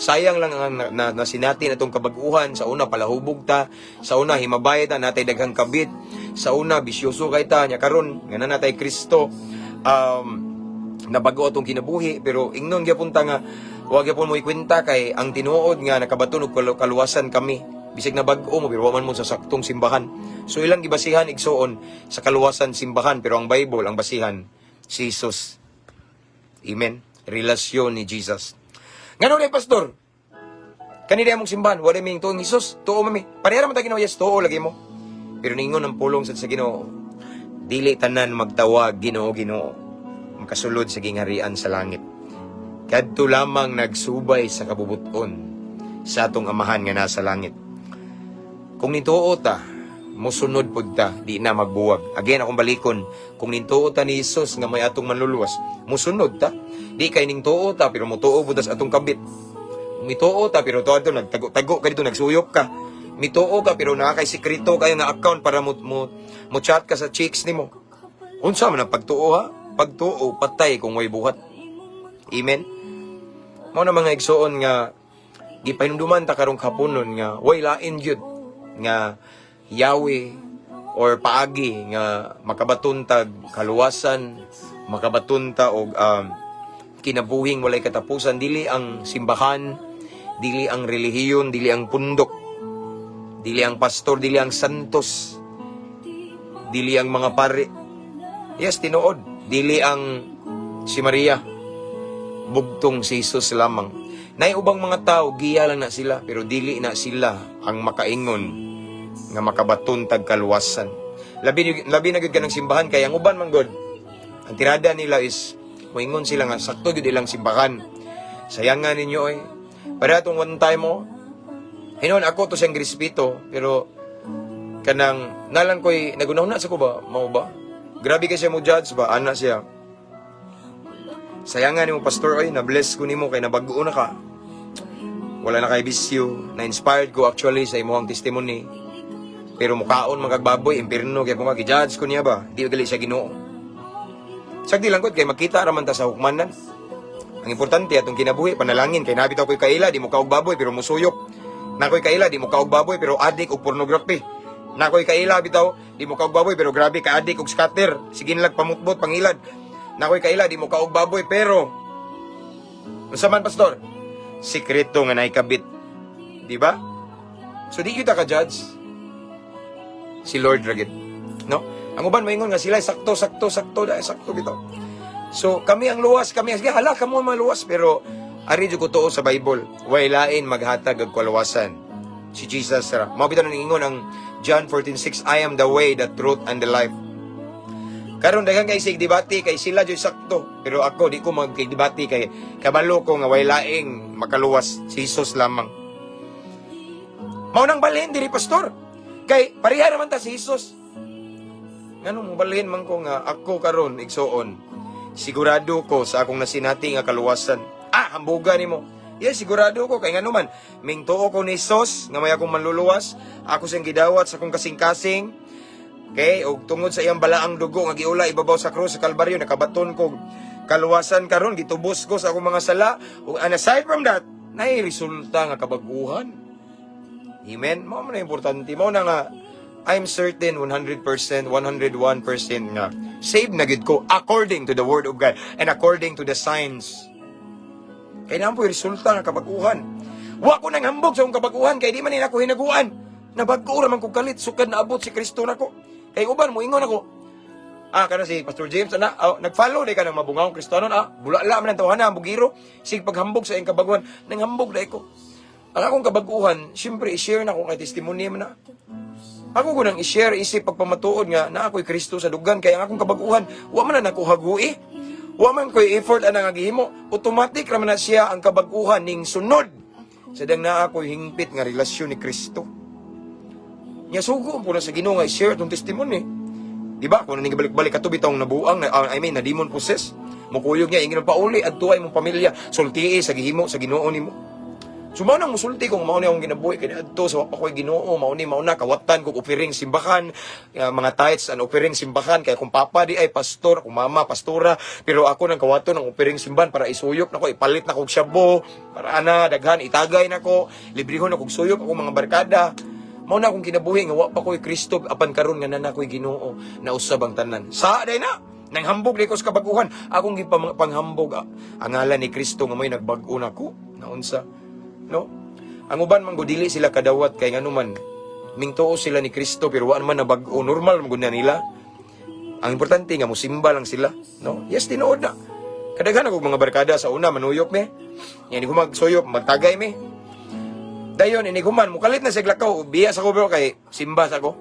sayang lang ang na sinati na itong kabaguhan. Sa una palahubog ta, sa una himabay ta, natay daghang kabit, sa una bisyoso kay ta nya karon nga na natay Kristo, nabago atong kinabuhi. Pero ingnon gyapon ta nga wa gyapon mo ikwenta kay ang tinuod nga nakabaton og kaluwasan kami bisag na bag-o mo pero wa man mo sa saktong simbahan. So ilang gibasihan, igsoon, sa kaluwasan, simbahan, pero ang Bible, ang basihan si Jesus. Amen. Relasyon ni Jesus. Ngano ni pastor? Kanila mong simbahan, wala may tuong Jesus, tuo mami. Pareha man ta Ginoo, yes, tuo lagi mo. Pero ningon ang pulong sa Ginoo, dili tanan magtawag "Ginoo, Ginoo" makasulod sa gingharian sa langit. Kadto lamang nagsubay sa kabubuton sa atong Amahan nga nasa langit. Kung nituo ta, musunod pud ta, di na magbuwag. Again, akong balikon, kung nituo ta ni Jesus nga may atong manluluwas, musunod ta. Di kay ning tuo ta, pero mutuo pud ta sa atong kabit. Mituo ta, pero tuo adto nagtago-tago ka dito, nagsuyop ka. Mituo ka, pero naa kay sekreto kayo nga account para mo chat ka sa chicks nimo. Unsa man ang pagtuo ha? Pagtuo, patay kung way buhat. Amen? Mao na, mga igsoon, nga gipahinumduman ta karong kapunon nga way lain gyud nga Yahweh or paagi nga makabaton tag kaluwasan, makabaton ta og kinabuhing walay katapusan, dili ang simbahan, dili ang relihiyon, dili ang pundok, dili ang pastor, dili ang santos, dili ang mga pari. Yes, tinuod, dili ang si Maria. Bugtong si Jesus lamang. Nay ubang mga tao, giya lang na sila, pero dili na sila ang makaingon nga makabaton tag kaluwasan. Labi labi na gyud kanang simbahan kay ang uban man gud. Ang tirada nila is moingon sila nga sakto gyud ilang simbahan. Sayangan ninyo oy. Para atong one time mo, hinon ako to siyang respeto, pero kanang nalang ko'y nagunaw na sa ko ba, mao ba? Grabe kay siya mo judge ba, ana siya. Sayangan nimo, pastor, oy, na-bless ko nimo kay nabag-o na ka. Wala na kay bisyo, na-inspired ko actually sa imong testimony. Pero mukaon man kag baboy, impirno kay kung gi-judge ko niya ba, di gali siya Ginoo. Sagdi lang gud kay makita ra man ta sa hukmanan. Ang importante atong kinabuhi panalangin kay nabitaw ko'y kaila di mo kaog baboy pero musuyop. Nakoy kaila di mo kaog baboy pero adik og pornography. Nakoy kaila bitaw di mo kaog baboy pero grabe ka adik og scatter. Sige lag pamutbot pangilad. Nakoy kaila di mo kaog baboy pero unsa man, pastor? Sikreto nga naikabit. Di ba? So di kita ka judge. Si Lord ra gid. No? Ang uban maingon nga sila sakto, sakto, sakto, dahil sakto bitaw. So kami ang luwas, kami sige hala kamo ang mga luwas, pero ari jud ko tuo sa Bible, way lain maghatag og kaluwasan. Si Jesus ra. Mao bitaw nang ingon ang John 14:6, "I am the way, the truth and the life." Karon daghan kay sig debate kay sila jud sakto, pero ako di ko magdebate kay kabalo ko nga way laing makaluwas, si Jesus lamang. Mao nang balhin diri, pastor. Kay pareha naman ta si Jesus. Ngano mo balhin man ko nga ako karon, igsuon? Sigurado ko sa akong nasinati nga kaluwasan. Ah, hambuga nimo. Yes, sigurado ko kay ngano man mingtuo ko ni Jesus nga may akong manluluwas, ako siyang gidawat sa akong kasing-kasing. Okay, og tungod sa iyang balaang dugo nga giula ibabaw sa krus sa Kalbaryo, nakabaton ko kaluwasan karon, gitubos ko sa akong mga sala. Ug and aside from that, naay resulta nga kabaguhan. Amen. Mao man na importante. Mao na nga I'm certain 100%, 101% nga saved na gid ko according to the word of God and according to the signs. Kay naa po'y resulta nga kabaguhan. Wa ko nang hambog sa akong kabaguhan kay di man nila ako hinaguan. Nabag-o ra man ko kalit sukad naabot si Kristo nako. Kay uban mo ingon ako, ah, kana si Pastor James ana, oh, nag-follow di ka ng mabungahong Kristiyano, ah, bulala man ang tawhana, ang bugiro, sig paghambog sa iyang kabaguhan, nanghambog dai ko. Ang akong kabaguhan, siyempre i-share na ko kay testimony man na. Ako ko nang i-share isip pagpamatuod nga na ako'y Kristo sa dugan kay ang akong kabaguhan, wa man na nako hagui. Wa man ko'y effort ana nga gihimo, automatic ra man na siya ang kabaguhan ning sunod. Sa dang naa ako'y hingpit nga relasyon ni Kristo. Nya sugo po na sa Ginoo nga i-share itong testimony. Di ba? Kung naning balik-balik kato bitawng nabuang, na, I mean, na demon possess. Mukuyog niya, ingin pauli, adto ay mong pamilya, sultii sa gihimo sa Ginoo nimo. So mao nang musulti kung mao ni akong ginabuhi kay adto sa wa pa ko'y Ginoo, mao ni mao na kawatan kog offering simbahan, mga tithes and offering simbahan kay akong papa di ay pastor, akong mama pastora, pero ako nang kawaton ang offering simbahan para isuyop nako, ipalit na kog shabu, para ana daghan itagay nako, librehon na kog suyop akong mga barkada. Mao na akong kinabuhi nga wa pa ko'y Kristo apan karon nga naa na ko'y Ginoo, nausab ang tanan. Sa day na nang hambog di ko sa kabaguhan, akong gipanghambog ang ngalan ni Kristo nga mo'y nagbag-o nako, naunsa. No? Ang uban man gud dili sila kadawat kay nganuman mingtuo sila ni Kristo pero wa man nabag-o, normal man gud na nila. Ang importante nga musimba lang sila, no? Yes, tinuod na. Kadaghan ako mga barkada sa una manuyop me. Yan ko magsuyop, magtagay me. Dayon ini human mukalit na siya lakaw, biya sa ko bro kay simba sa ko.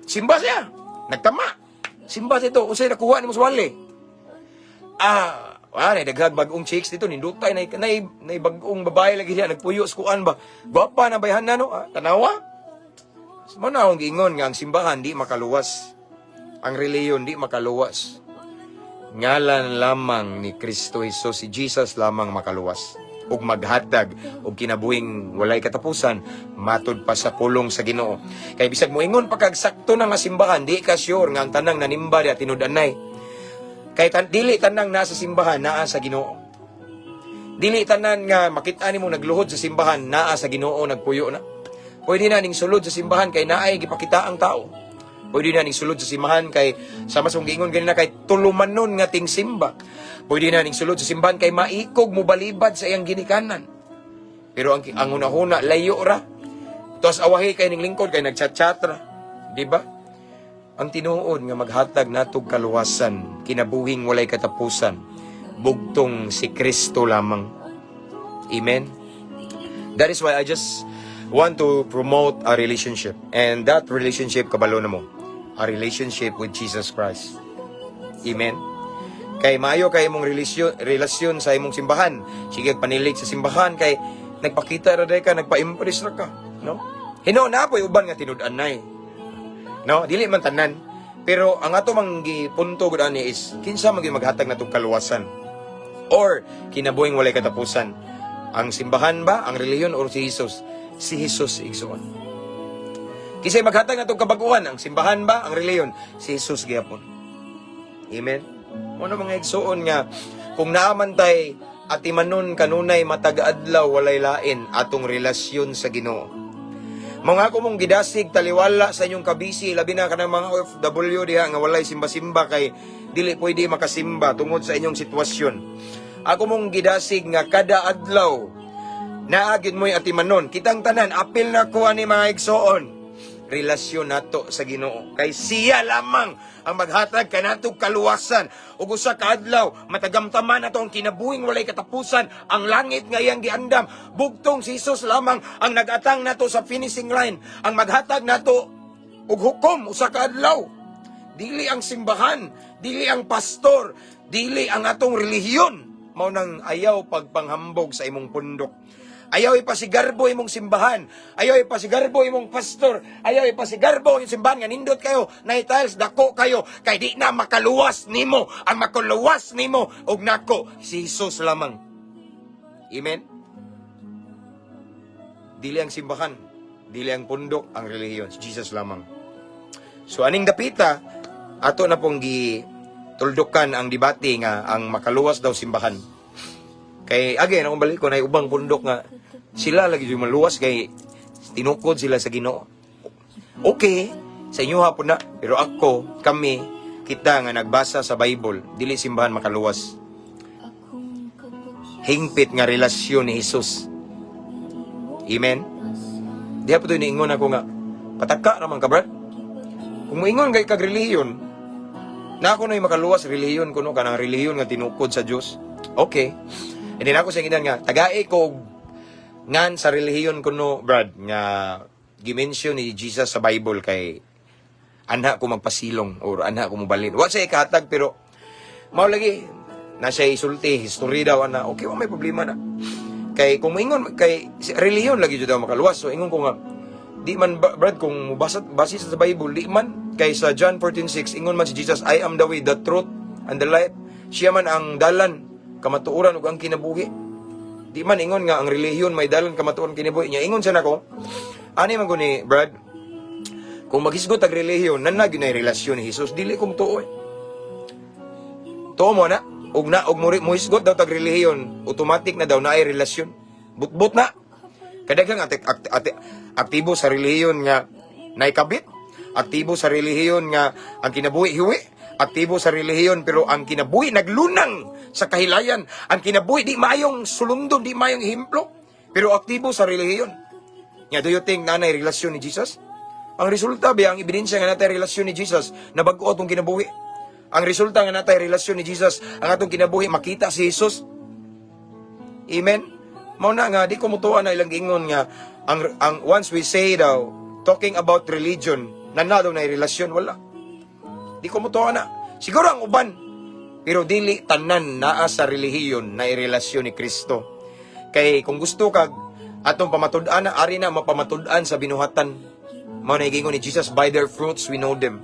Simba siya. Nagtama. Simba sa ito, unsay nakuha nimo sa wali? Ah, wala na daghag bag-ong chicks dito nindutay na na, na bag-ong babae lagi diya nagpuyo sa kuan ba. Gwapa na bayhan na no, ah, tanawa. Mao na akong giingon nga ang simbahan di makaluwas. Ang reliyon di makaluwas. Ngalan lamang ni Kristo Jesus, si Jesus lamang makaluwas ug maghatag og kinabuhing walay katapusan matud pa sa pulong sa Ginoo. Kay bisag moingon pa kag sakto na nga simbahan, di ka sure nga ang tanang nanimba diya tinud-anay. Kay dili tanang nasa simbahan naa sa Ginoo. Dili tanan nga makita nimo nagluhod sa simbahan naa sa Ginoo nagpuyo na. Pwede na ning sulod sa simbahan kay naay gipakita ang tao. Pwede na ning sulod sa simbahan kay sama sa giingon ganina kay tulumanon nga ting simba. Pwede na ning sulod sa simbahan kay maikog mo balibad sa iyang ginikanan. Pero ang hunahuna layo ra. Tos awahi kay ning lingkod kay nagchat-chat ra. Di ba? Ang tinuod nga maghatag natog kaluwasan, kinabuhing walay katapusan. Bugtong si Kristo lamang. Amen. That is why I just want to promote a relationship. And that relationship, kabalo na mo, a relationship with Jesus Christ. Amen. Kay maayo kay imong relasyon sa imong simbahan. Sige, panilig sa simbahan kay nagpakita ra day ka, nagpa-impress ra ka, no? Hino na po'y uban nga tinud-anay. No, dili man tanan. Pero ang ato mang gipunto gud ani is kinsa man gyud maghatag natong kaluwasan or kinabuhing walay katapusan. Ang simbahan ba, ang relihiyon, or si Jesus? Si Jesus, igsoon. Kinsay maghatag natong kabaguhan, ang simbahan ba, ang relihiyon? Si Jesus gihapon. Amen. Ano, mga igsoon, nga kung naaman tay atimanon kanunay matag adlaw, walay lain atong relasyon sa Ginoo. Mga ako mong gidasig taliwala sa inyong kabisi, labi na kanang mga OFW diha nga walay simba-simba kay dili pwede makasimba tungod sa inyong sitwasyon. Ako mong gidasig nga kada adlaw naa gyud mo'y atimanon. Kitang tanan, apil na ko ani, mga igsoon. Relasyon nato sa Ginoo. Kay siya lamang ang maghatag kanatong kaluwasan. Ug usa ka adlaw, matagamtaman nato ang kinabuhing walay katapusan, ang langit nga iyang giandam. Bugtong si Jesus lamang ang nagatang nato sa finishing line, ang maghatag nato og hukom usa ka adlaw. Dili ang simbahan, dili ang pastor, dili ang atong relihiyon. Mao nang ayaw pagpanghambog sa imong pundok. Ayaw ipasigarbo imong simbahan. Ayaw ipasigarbo imong pastor. Ayaw ipasigarbo yung simbahan nga nindot kayo, na tiles, dako kayo, kay di na makaluwas nimo. Ang makaluwas nimo og nako si Jesus lamang. Amen. Dili ang simbahan, dili ang pundok, ang relihiyon, si Jesus lamang. So aning dapita, ato na pong gi tuldukan ang debate nga ang makaluwas daw simbahan. Kay again, akong balik ko na ubang pundok nga sila lagi yung maluwas kay tinukod sila sa Ginoo. Okay, sa inyo hapon na. Pero ako, kami, kita nga nagbasa sa Bible, dili simbahan makaluwas. Hingpit nga relasyon ni Jesus. Amen? Diha po ito niingon ako nga, pataka naman ka, Brad. Kung moingon kay kag relihiyon, na ako na'y makaluwas relihiyon ko, no, kanang relihiyon nga tinukod sa Dios. Okay. And then ako sa inginan nga, tagae ko og ngan sa relihiyon ko, no, Brad, nga gi-mention ni Jesus sa Bible kay anha ko magpasilong or anha ko mobalin. Wa siya ikahatag pero mao lagi na siya isulti, history daw ana. Okay, wa may problema na. Kay kung moingon kay relihiyon lagi jud daw makaluwas. So ingon ko nga di man ba, Brad, kung mobasa base sa Bible, di man, kay sa John 14:6 ingon man si Jesus, "I am the way, the truth and the life." Siya man ang dalan, kamatuoran ug ang kinabuhi. Di man ingon nga ang relihiyon may dalan, kamatuoran, kinabuhi niya. Ingon siya nako, ani man ko ni Brad, kung maghisgot ang relihiyon, nan gyud na relasyon ni Jesus, dili kong tuo eh. Tuo mo na, ug na og mo muhisgot daw tag relihiyon, automatic na daw na ay relasyon. Butbut na. Kadaghang ate, aktibo sa relihiyon nga naikabit, aktibo sa relihiyon nga ang kinabuhi hiwi, aktibo sa relihiyon pero ang kinabuhi naglunang sa kahilayan, ang kinabuhi di maayong sulundon, di maayong ehemplo, pero aktibo sa relihiyon. Nga do you think nanay relasyon ni Jesus? Ang resulta ba, ang ebidensya nga natay relasyon ni Jesus, na bag-o atong kinabuhi. Ang resulta nga natay relasyon ni Jesus, ang atong kinabuhi makita si Jesus. Amen. Mao na nga di ko mutuo na ilang giingon nga ang once we say daw talking about religion na na daw na relasyon, wala. Di ko mutuo na. Siguro ang uban pero dili tanan naa sa relihiyon na relasyon ni Kristo. Kay kung gusto kag atong pamatud-an na ari na mapamatud-an sa binuhatan. Mao na giingon ni Jesus, "By their fruits we know them."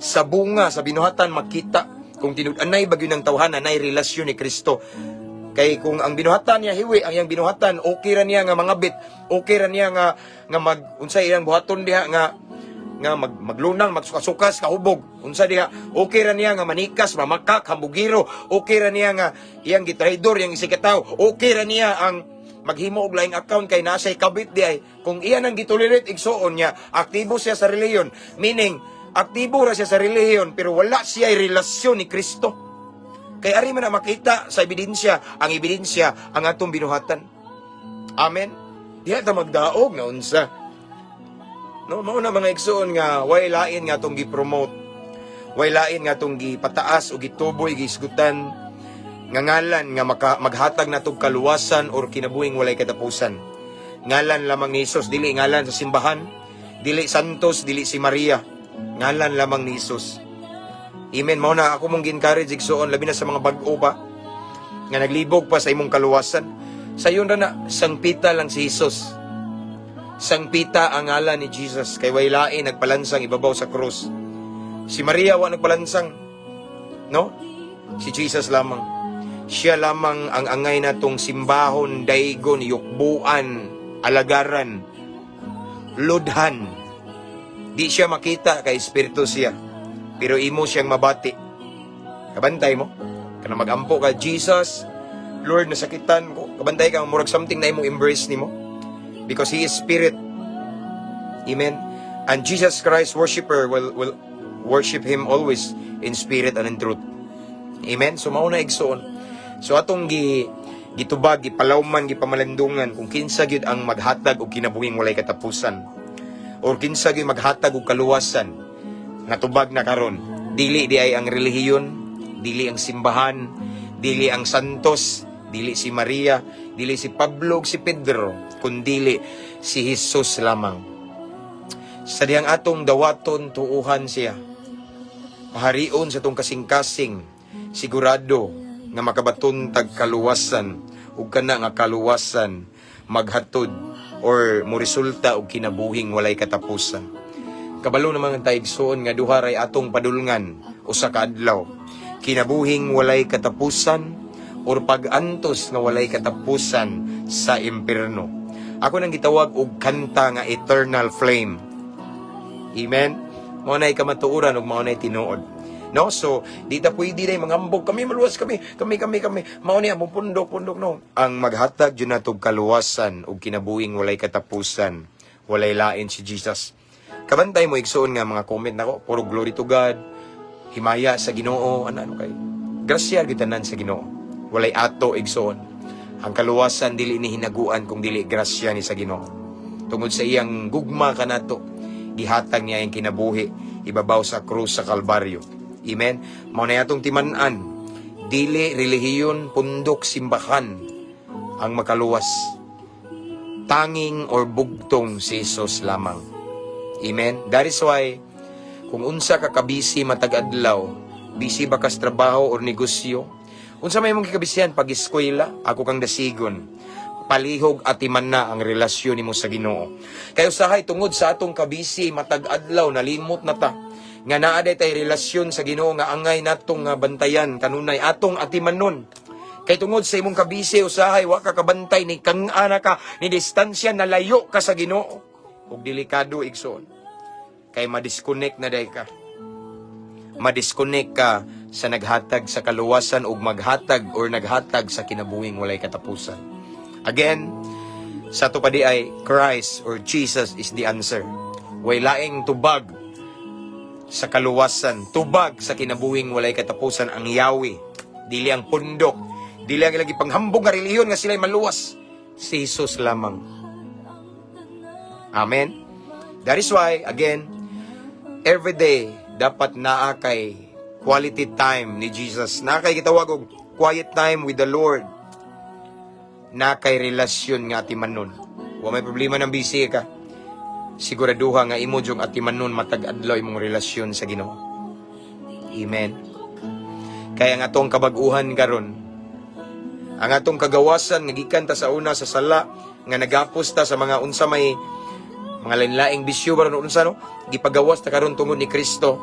Sa bunga, sa binuhatan makita kung tinud-anay ba gyud ng tawhana nay relasyon ni Kristo. Kay kung ang binuhatan niya hiwi, ang iyang binuhatan okay ra niya nga mangabit, okay ra niya nga nga mag unsay iyang buhaton diha nga nga maglunang, magsukas-sukas, kahubog, unsa diha, okay ra niya nga manikas, mamakak, hambugiro, okay ra niya nga iyang gitraidor iyang isigkatawo, okay ra niya ang maghimo og laing account kay nasa kabit di ay. Kung iya nang gitolerate, igsuon niya, aktibo siya sa relihiyon, meaning aktibo ra siya sa relihiyon pero wala siya relasyon ni Kristo. Kay ari man na makita sa ebidensya, ang ebidensya ang atong binuhatan. Amen. Diha ta magdaog nga unsa. No, mao na, mga igsuon, nga way lain nga atong gi-promote. Way lain nga atong gipataas o gituboy, gisgutan. Nga ngalan nga maghatag natog kaluwasan or kinabuhing walay katapusan. Ngalan lamang ni Jesus, dili ngalan sa simbahan, dili santos, dili si Maria. Ngalan lamang ni Jesus. Amen. Mao na ako mong gi-encourage, igsuon, labi na sa mga bag-o pa nga naglibog pa sa imong kaluwasan. Sayon ra na, sangpita lang si Jesus. Sangpita ang ngalan ni Jesus kay way lain nagpalansang ibabaw sa krus. Si Maria wa nagpalansang. No? Si Jesus lamang. Siya lamang ang angay natong simbahon, daygon, yukbuan, alagaran, ludhan. Di siya makita kay espiritu siya. Pero imo siyang mabati. Kabantay mo. Kana magampo ka, "Jesus, Lord, nasakitan ko." Kabantay ka, murag something na imong embrace nimo. Because He is spirit. Amen. And Jesus Christ worshipper will worship Him always in spirit and in truth. Amen. So mao na, igsoon. So atong gitubag, gipalawman, gipamalandungan kung kinsa gyud ang maghatag og kinabuhing walay katapusan or kinsa gyud maghatag og kaluwasan. Natubag na karon. Dili di ay ang relihiyon, dili ang simbahan, dili ang santos, dili si Maria, dili si Pablo ug si Pedro, kundili si Jesus lamang. Sa dihang atong dawaton, tuuhan siya. Paharion sa atong kasing-kasing, sigurado nga makabaton tag kaluwasan ug kana nga kaluwasan maghatod or moresulta og kinabuhing walay katapusan. Kabalo naman ang taigsoon nga duha ray atong padulngan usa ka adlaw. Kinabuhing walay katapusan or pag-antos nga walay katapusan sa impierno. Ako nang gitawag og kanta nga "Eternal Flame". Amen. Mao nay kamatuoran ug mao nay tinuod. No? So, di ta pwede na mangambog kami, maluwas kami, kami, kami, kami. Mao ni among pundok, pundok, no. Ang maghatag jud natog kaluwasan ug kinabuhing walay katapusan, walay lain, si Jesus. Kabantay mo, igsuon, nga mga comment nako, puro "Glory to God," "Himaya sa Ginoo," ano ano kay. Grasya gyud tanan sa Ginoo. Walay ato, igsuon. Ang kaluwasan dili ni hinaguan kung dili grasya ni sa Ginoo. Tungod sa iyang gugma kanato, gihatag niya ang kinabuhi ibabaw sa krus sa Kalbaryo. Amen. Mao na atong timan-an, dili relihiyon, pundok, simbahan ang makaluwas. Tanging or bugtong si Jesus lamang. Amen. That is why kung unsa ka kabisi matag adlaw, busy ba kas trabaho or negosyo, unsa may imong gikabisihan pag-eskwela, ako kang dasigon. Palihog atiman na ang relasyon nimo sa Ginoo. Kay usahay tungod sa atong kabisi matag adlaw, nalimot na ta nga naa day tay relasyon sa Ginoo nga angay natong nga bantayan kanunay, atong atimanon. Kay tungod sa imong kabisi, usahay wa ka kabantay, ni kang ana ka ni distansya, nalayo ka sa Ginoo. Ug delikado, igsoon. Kay ma-disconnect na day ka. Ma-disconnect ka sa naghatag sa kaluwasan ug maghatag or naghatag sa kinabuhing walay katapusan. Again, sa ato pa di ay Christ or Jesus is the answer. Way laing tubag sa kaluwasan, tubag sa kinabuhing walay katapusan ang Yahweh. Dili ang pundok, dili ang ilang panghambog nga relihiyon nga sila'y maluwas. Si Jesus lamang. Amen. That is why, again, every day, dapat naa kay quality time ni Jesus. Naa kay gitawag og quiet time with the Lord. Naa kay relasyon nga atimanon. Wa may problema ng busy ka. Siguraduha nga imo jung atimanon matag adlaw imong relasyon sa Ginoo. Amen. Kaya ang atong kabag-uhan karon, ang atong kagawasan nga gikan ta sa una sa sala, nga nagapos ta sa mga unsa may mga lain-laing bisyo ba unsa, no, gipagawas ta karon tungod ni Kristo,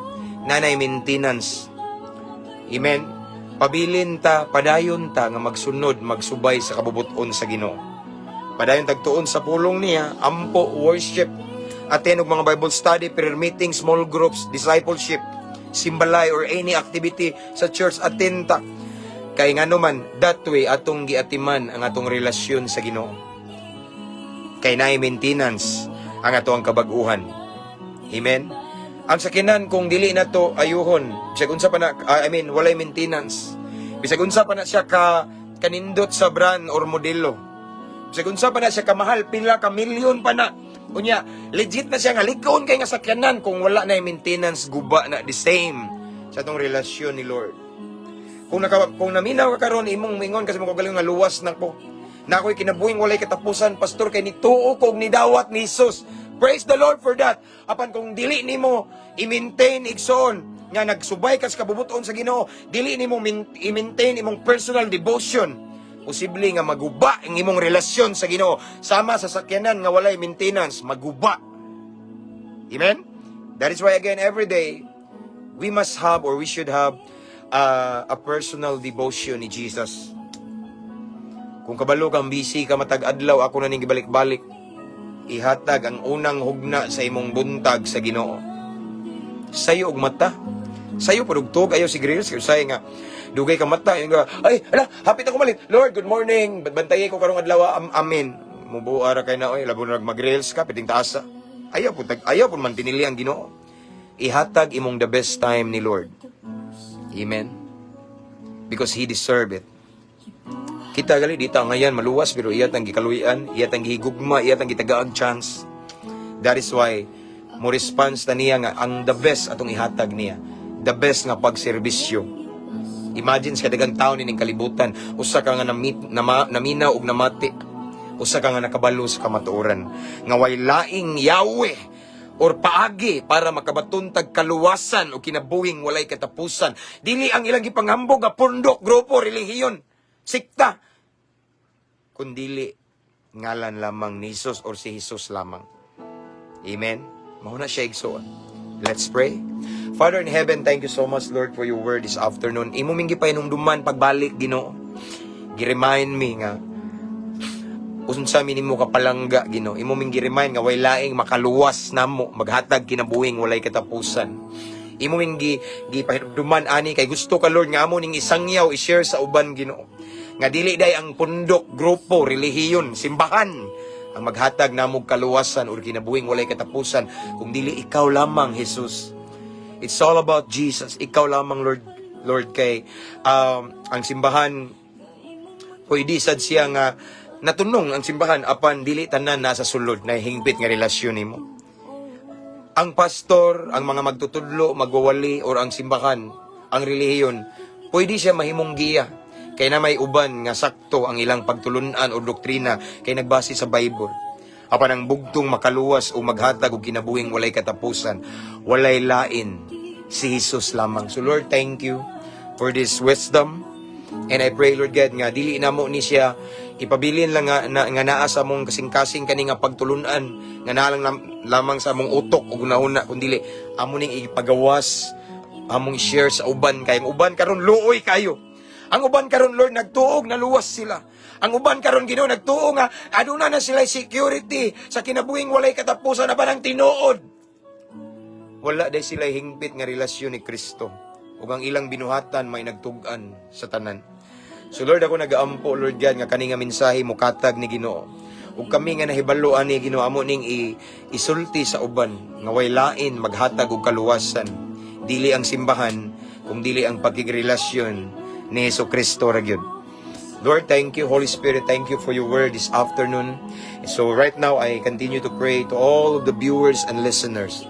nanay maintenance. Amen. Pabilin ta, padayon ta nga magsunod, magsubay sa kabubuton sa Ginoo. Padayon tagtuon sa pulong niya, ampo, worship, attend og mga Bible study, prayer meeting, small groups, discipleship, simbalay or any activity sa church, attend ta. Kay ngano man, that way atong giatiman ang atong relasyon sa Ginoo. Kay naay maintenance ang ato ang kabag-uhan. Amen. Ang sakinan kung dili na to ayuhon, bisag unsa pa na, I mean, walay maintenance. Bisag unsa pa na siya ka kanindot sa brand or modelo. Bisag unsa pa na siya kamahal, pila ka milyon pa na. Unya, legit na siya nga lig-on kay nga sakyanan, kung wala na yung maintenance, guba na, the same sa atong relasyon ni Lord. Kung naminaw ka karon, imong mingon kasi mo kagaling nga luwas na ko. Na ako'y kinabuhing walay katapusan, pastor, kay nituo ko og nidawat ni Jesus. Praise the Lord for that. Apan kung dili nimo i-maintain, igsoon, nga nagsubay ka sa kabubuton sa Ginoo, dili nimo i-maintain imong personal devotion, posible nga maguba ang imong relasyon sa Ginoo. Sama sa sakyanan nga walay maintenance, maguba. Amen? That is why again, every day, we must have or we should have a personal devotion ni Jesus. Kung kabalo kang busy ka matag adlaw, ako na ning gibalik-balik. Ihatag ang unang hugna sa imong buntag sa Ginoo. Sayo og mata. Sayo pud og tuog ayo si Grills kay nga dugay ka mata yung nga, "Ay ala, hapit ako malit. Lord, good morning. Bantayi ko karong adlaw. Amen." Mubuara ra kay na oy, labo na mag-reels ka piting taasa. Ayaw pud mantinili ang Ginoo. Ihatag imong the best time ni Lord. Amen. Because He deserve it. Kita gali dita ngayan maluwas, pero iya tang gikaluyan, iya tang gihigugma, iya tang gitagaag chance. That is why mo response na niya nga ang the best atong ihatag niya. The best nga pagserbisyo. Imagine sa daghang taon ining kalibutan, usa ka nga naminaw og namati. Usa ka nga nakabalo sa kamatuoran nga way laing Yahweh or paagi para makabaton tag kaluwasan o kinabuhing walay katapusan. Dili ang ilang gipanghambog nga pundok, grupo, relihiyon, sikta, kundili ngalan lamang ni Jesus or si Jesus lamang. Amen. Mao na siya, igsoon. Let's pray. Father in heaven, thank you so much, Lord, for your word this afternoon. Imo ming gipahinumduman pagbalik, Ginoo. Gi-remind me nga unsa mi nimo kapalangga, Ginoo. Imo ming gi-remind nga way laing makaluwas namo, maghatag kinabuhing walay katapusan. Imo ming gipahinumduman ani kay gusto ka, Lord, nga amo ning isangyaw, i-share sa uban, Ginoo. Nga dili day ang pundok, grupo, relihiyon, simbahan ang maghatag namog kaluwasan or kinabuhing walay katapusan kung dili ikaw lamang, Jesus. It's all about Jesus. Ikaw lamang, Lord, Lord, kay ang simbahan pwede sad siya nga natunong ang simbahan, apan dili tanan nasa sulod na hingpit nga relasyon nimo. Ang pastor, ang mga magtutudlo, magwawali or ang simbahan, ang relihiyon, pwede siya mahimong giya. Kay na may uban nga sakto ang ilang pagtulunan o doktrina kay nagbase sa Bible. Apan ang bugtong makaluwas o maghatag og kinabuhing walay katapusan, walay lain, si Jesus lamang. So Lord, thank you for this wisdom. And I pray, Lord God, nga dili namo ni siya ipabilin lang nga, nga naa sa among kasing-kasing kani nga pagtulunan nga naa lang lamang sa among utok ug hunahuna, kundi amo ning ipagawas, among i-share sa uban, kay ang uban karon luoy kayo. Ang uban karon, Lord, nagtuog naluwas sila. Ang uban karon, Ginoo, nagtuo nga aduna na sila security sa kinabuhing walay katapusan na ang tinuod. Wala day sila hingpit nga relasyon ni Kristo. Ug ang ilang binuhatan may nagtug-an sa tanan. So Lord, ako nagaampo, Lord God, nga kani nga mensahe mokatag ni Ginoo. Ug kami nga nahibalo ani, Ginoo, amo ning isulti sa uban nga way lain maghatag og kaluwasan. Dili ang simbahan, kung dili ang pagkigrelasyon ni Hesus Kristo ra gyud. Lord, thank you. Holy Spirit, thank you for your word this afternoon. So right now, I continue to pray to all of the viewers and listeners.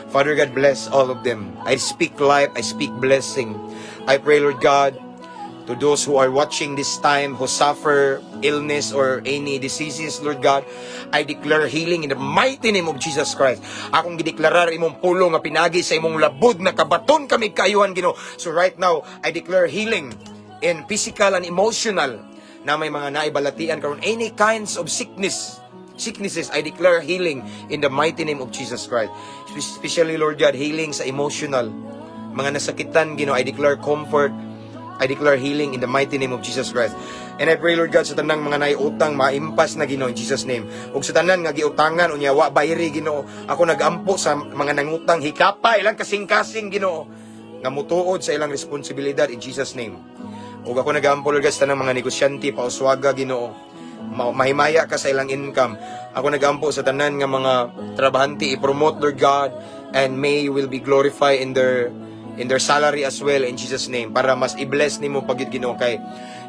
Father God, bless all of them. I speak life, I speak blessing. I pray, Lord God, to those who are watching this time who suffer illness or any diseases, Lord God, I declare healing in the mighty name of Jesus Christ. Akong gideklarar imong pulong nga pinagi sa imong labod na kabaton kami kaayuhan, Ginoo. So right now, I declare healing in physical and emotional na may mga naibalatian karon, any kinds of sicknesses, I declare healing in the mighty name of Jesus Christ. Especially, Lord God, healing sa emotional. Mga nasakitan, Ginoo, I declare comfort. I declare healing in the mighty name of Jesus Christ. And I pray, Lord God, sa tanang mga naiutang, maimpas na, Ginoo, in Jesus' name. Ug sa tanan nga giutangan, unya wa bayri, Ginoo, ako nagampo sa mga nangutang, hikapa ilang kasing-kasing, Ginoo, nga mutuod sa ilang responsibilidad in Jesus' name. Ug ako nagampo, Lord God, sa tanang mga negosyante, pauswaga, Ginoo. Mahimaya ka sa ilang income. Ako nagampo sa tanan nga mga trabahante, i-promote, Lord God, and may you will be glorified in their salary as well in Jesus' name, para mas i-bless nimo pagid, Ginoo, kay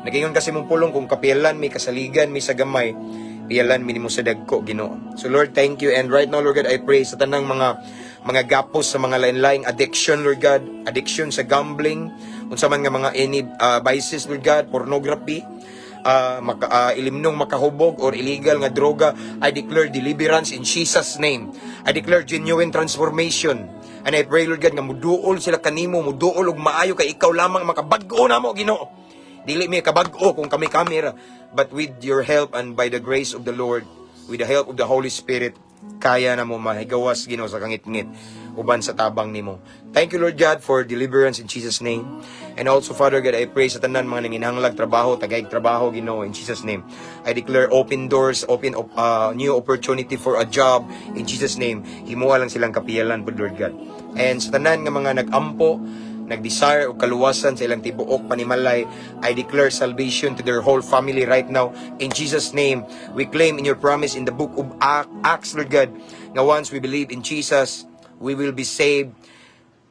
nagingon kasi mong pulong, kung kapiyalan mi, kasaligan mi sa gamay, piyalan mi nimo sa dagko, Ginoo. So Lord, thank you. And right now, Lord God, I pray sa tanang mga gapos sa mga lain-laing addiction, Lord God, addiction sa gambling, Unsa man nga mga any vices, Lord God, pornography, maka, ilimnong makahubog or illegal nga droga, I declare deliverance in Jesus' name. I declare genuine transformation. And I pray, Lord God, nga muduol sila kanimo, muduol og maayo kay ikaw lamang makabag-o namo, Ginoo. Dili mi kabag-o kung kami kamera, but with your help and by the grace of the Lord, with the help of the Holy Spirit, kaya namo mahigawas, Ginoo, sa kangitngit uban sa tabang nimo. Thank you, Lord God, for deliverance in Jesus' name. And also, Father God, I pray sa tanan mga nanginahanglag trabaho, tagaig trabaho, Ginoo, in Jesus' name. I declare open doors, open new opportunity for a job in Jesus' name. Himoa lang silang kapiyalan po, Lord God. And sa tanan nga mga nag-ampo, nag-desire og kaluwasan sa ilang tibuok panimalay, I declare salvation to their whole family right now. In Jesus' name, we claim in your promise in the book of Acts, Lord God, nga once we believe in Jesus, we will be saved.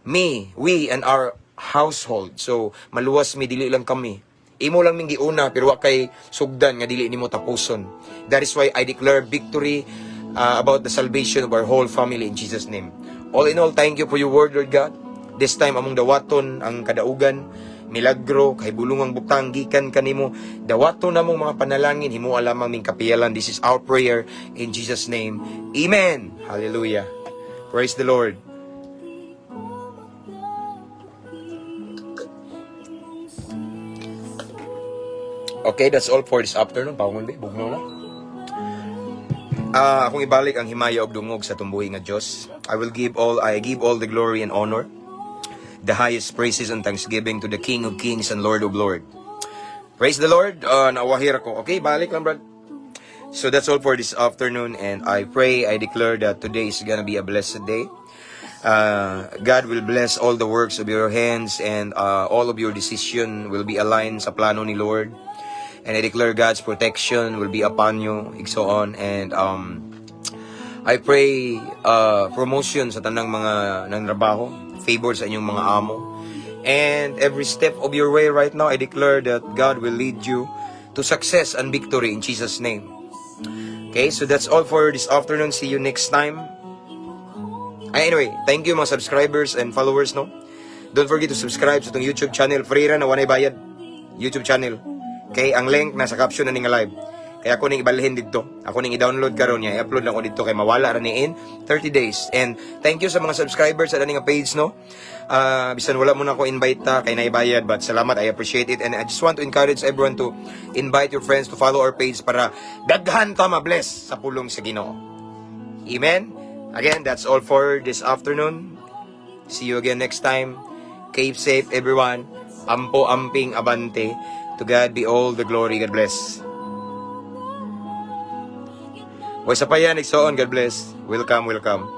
Me, we, and our household. So, maluwas mi, dili lang kami. Imo lang ming giuna, pero wa kay sugdan nga dili nimo tapuson. That is why I declare victory about the salvation of our whole family in Jesus' name. All in all, thank you for your word, Lord God. This time, among dawaton ang kadaugan, milagro, kay bulungang butang, gikan kanimo. Dawaton namong mga panalangin, himoa lamang ming kapiyalan. This is our prayer in Jesus' name. Amen. Hallelujah. Praise the Lord. Di ko magkabuhi imong Okay, that's all for this afternoon. Paungon ba? Bugnaw na. Akong ibalik ang himaya og dungog sa tumbuhi nga Dios. I give all the glory and honor, the highest praises and thanksgiving to the King of Kings and Lord of Lords. Praise the Lord. Nawahir ako. Okay, balik lang, brad. So that's all for this afternoon, and I pray, I declare that today is gonna be a blessed day. God will bless all the works of your hands and all of your decision will be aligned sa plano ni Lord. And I declare God's protection will be upon you, so on. And I pray promotion sa tanang mga nanrabaho, favor sa inyong mga amo. And every step of your way right now, I declare that God will lead you to success and victory in Jesus' name. Okay, so that's all for this afternoon. See you next time. Ay, anyway, thank you, mga subscribers and followers, no? Don't forget to subscribe sa itong YouTube channel. Free ra na, walay bayad. YouTube channel. Okay, ang link nasa caption na ning live. Kaya ako ning ibalhin dito. Ako ning i-download karon niya. I-upload lang ko dito kay mawala ra ni in 30 days. And thank you sa mga subscribers sa nga page, no? Bisan wala mo na ako invite ta kay naibayad, but salamat, I appreciate it, and I just want to encourage everyone to invite your friends to follow our page para daghan ta ma-bless sa pulong sa Ginoo. Amen. Again, that's all for this afternoon. See you again next time. Keep safe, everyone. Ampo, amping, abante. To God be all the glory. God bless. Hoy, sa pa yan, igsoon. God bless. Welcome, welcome.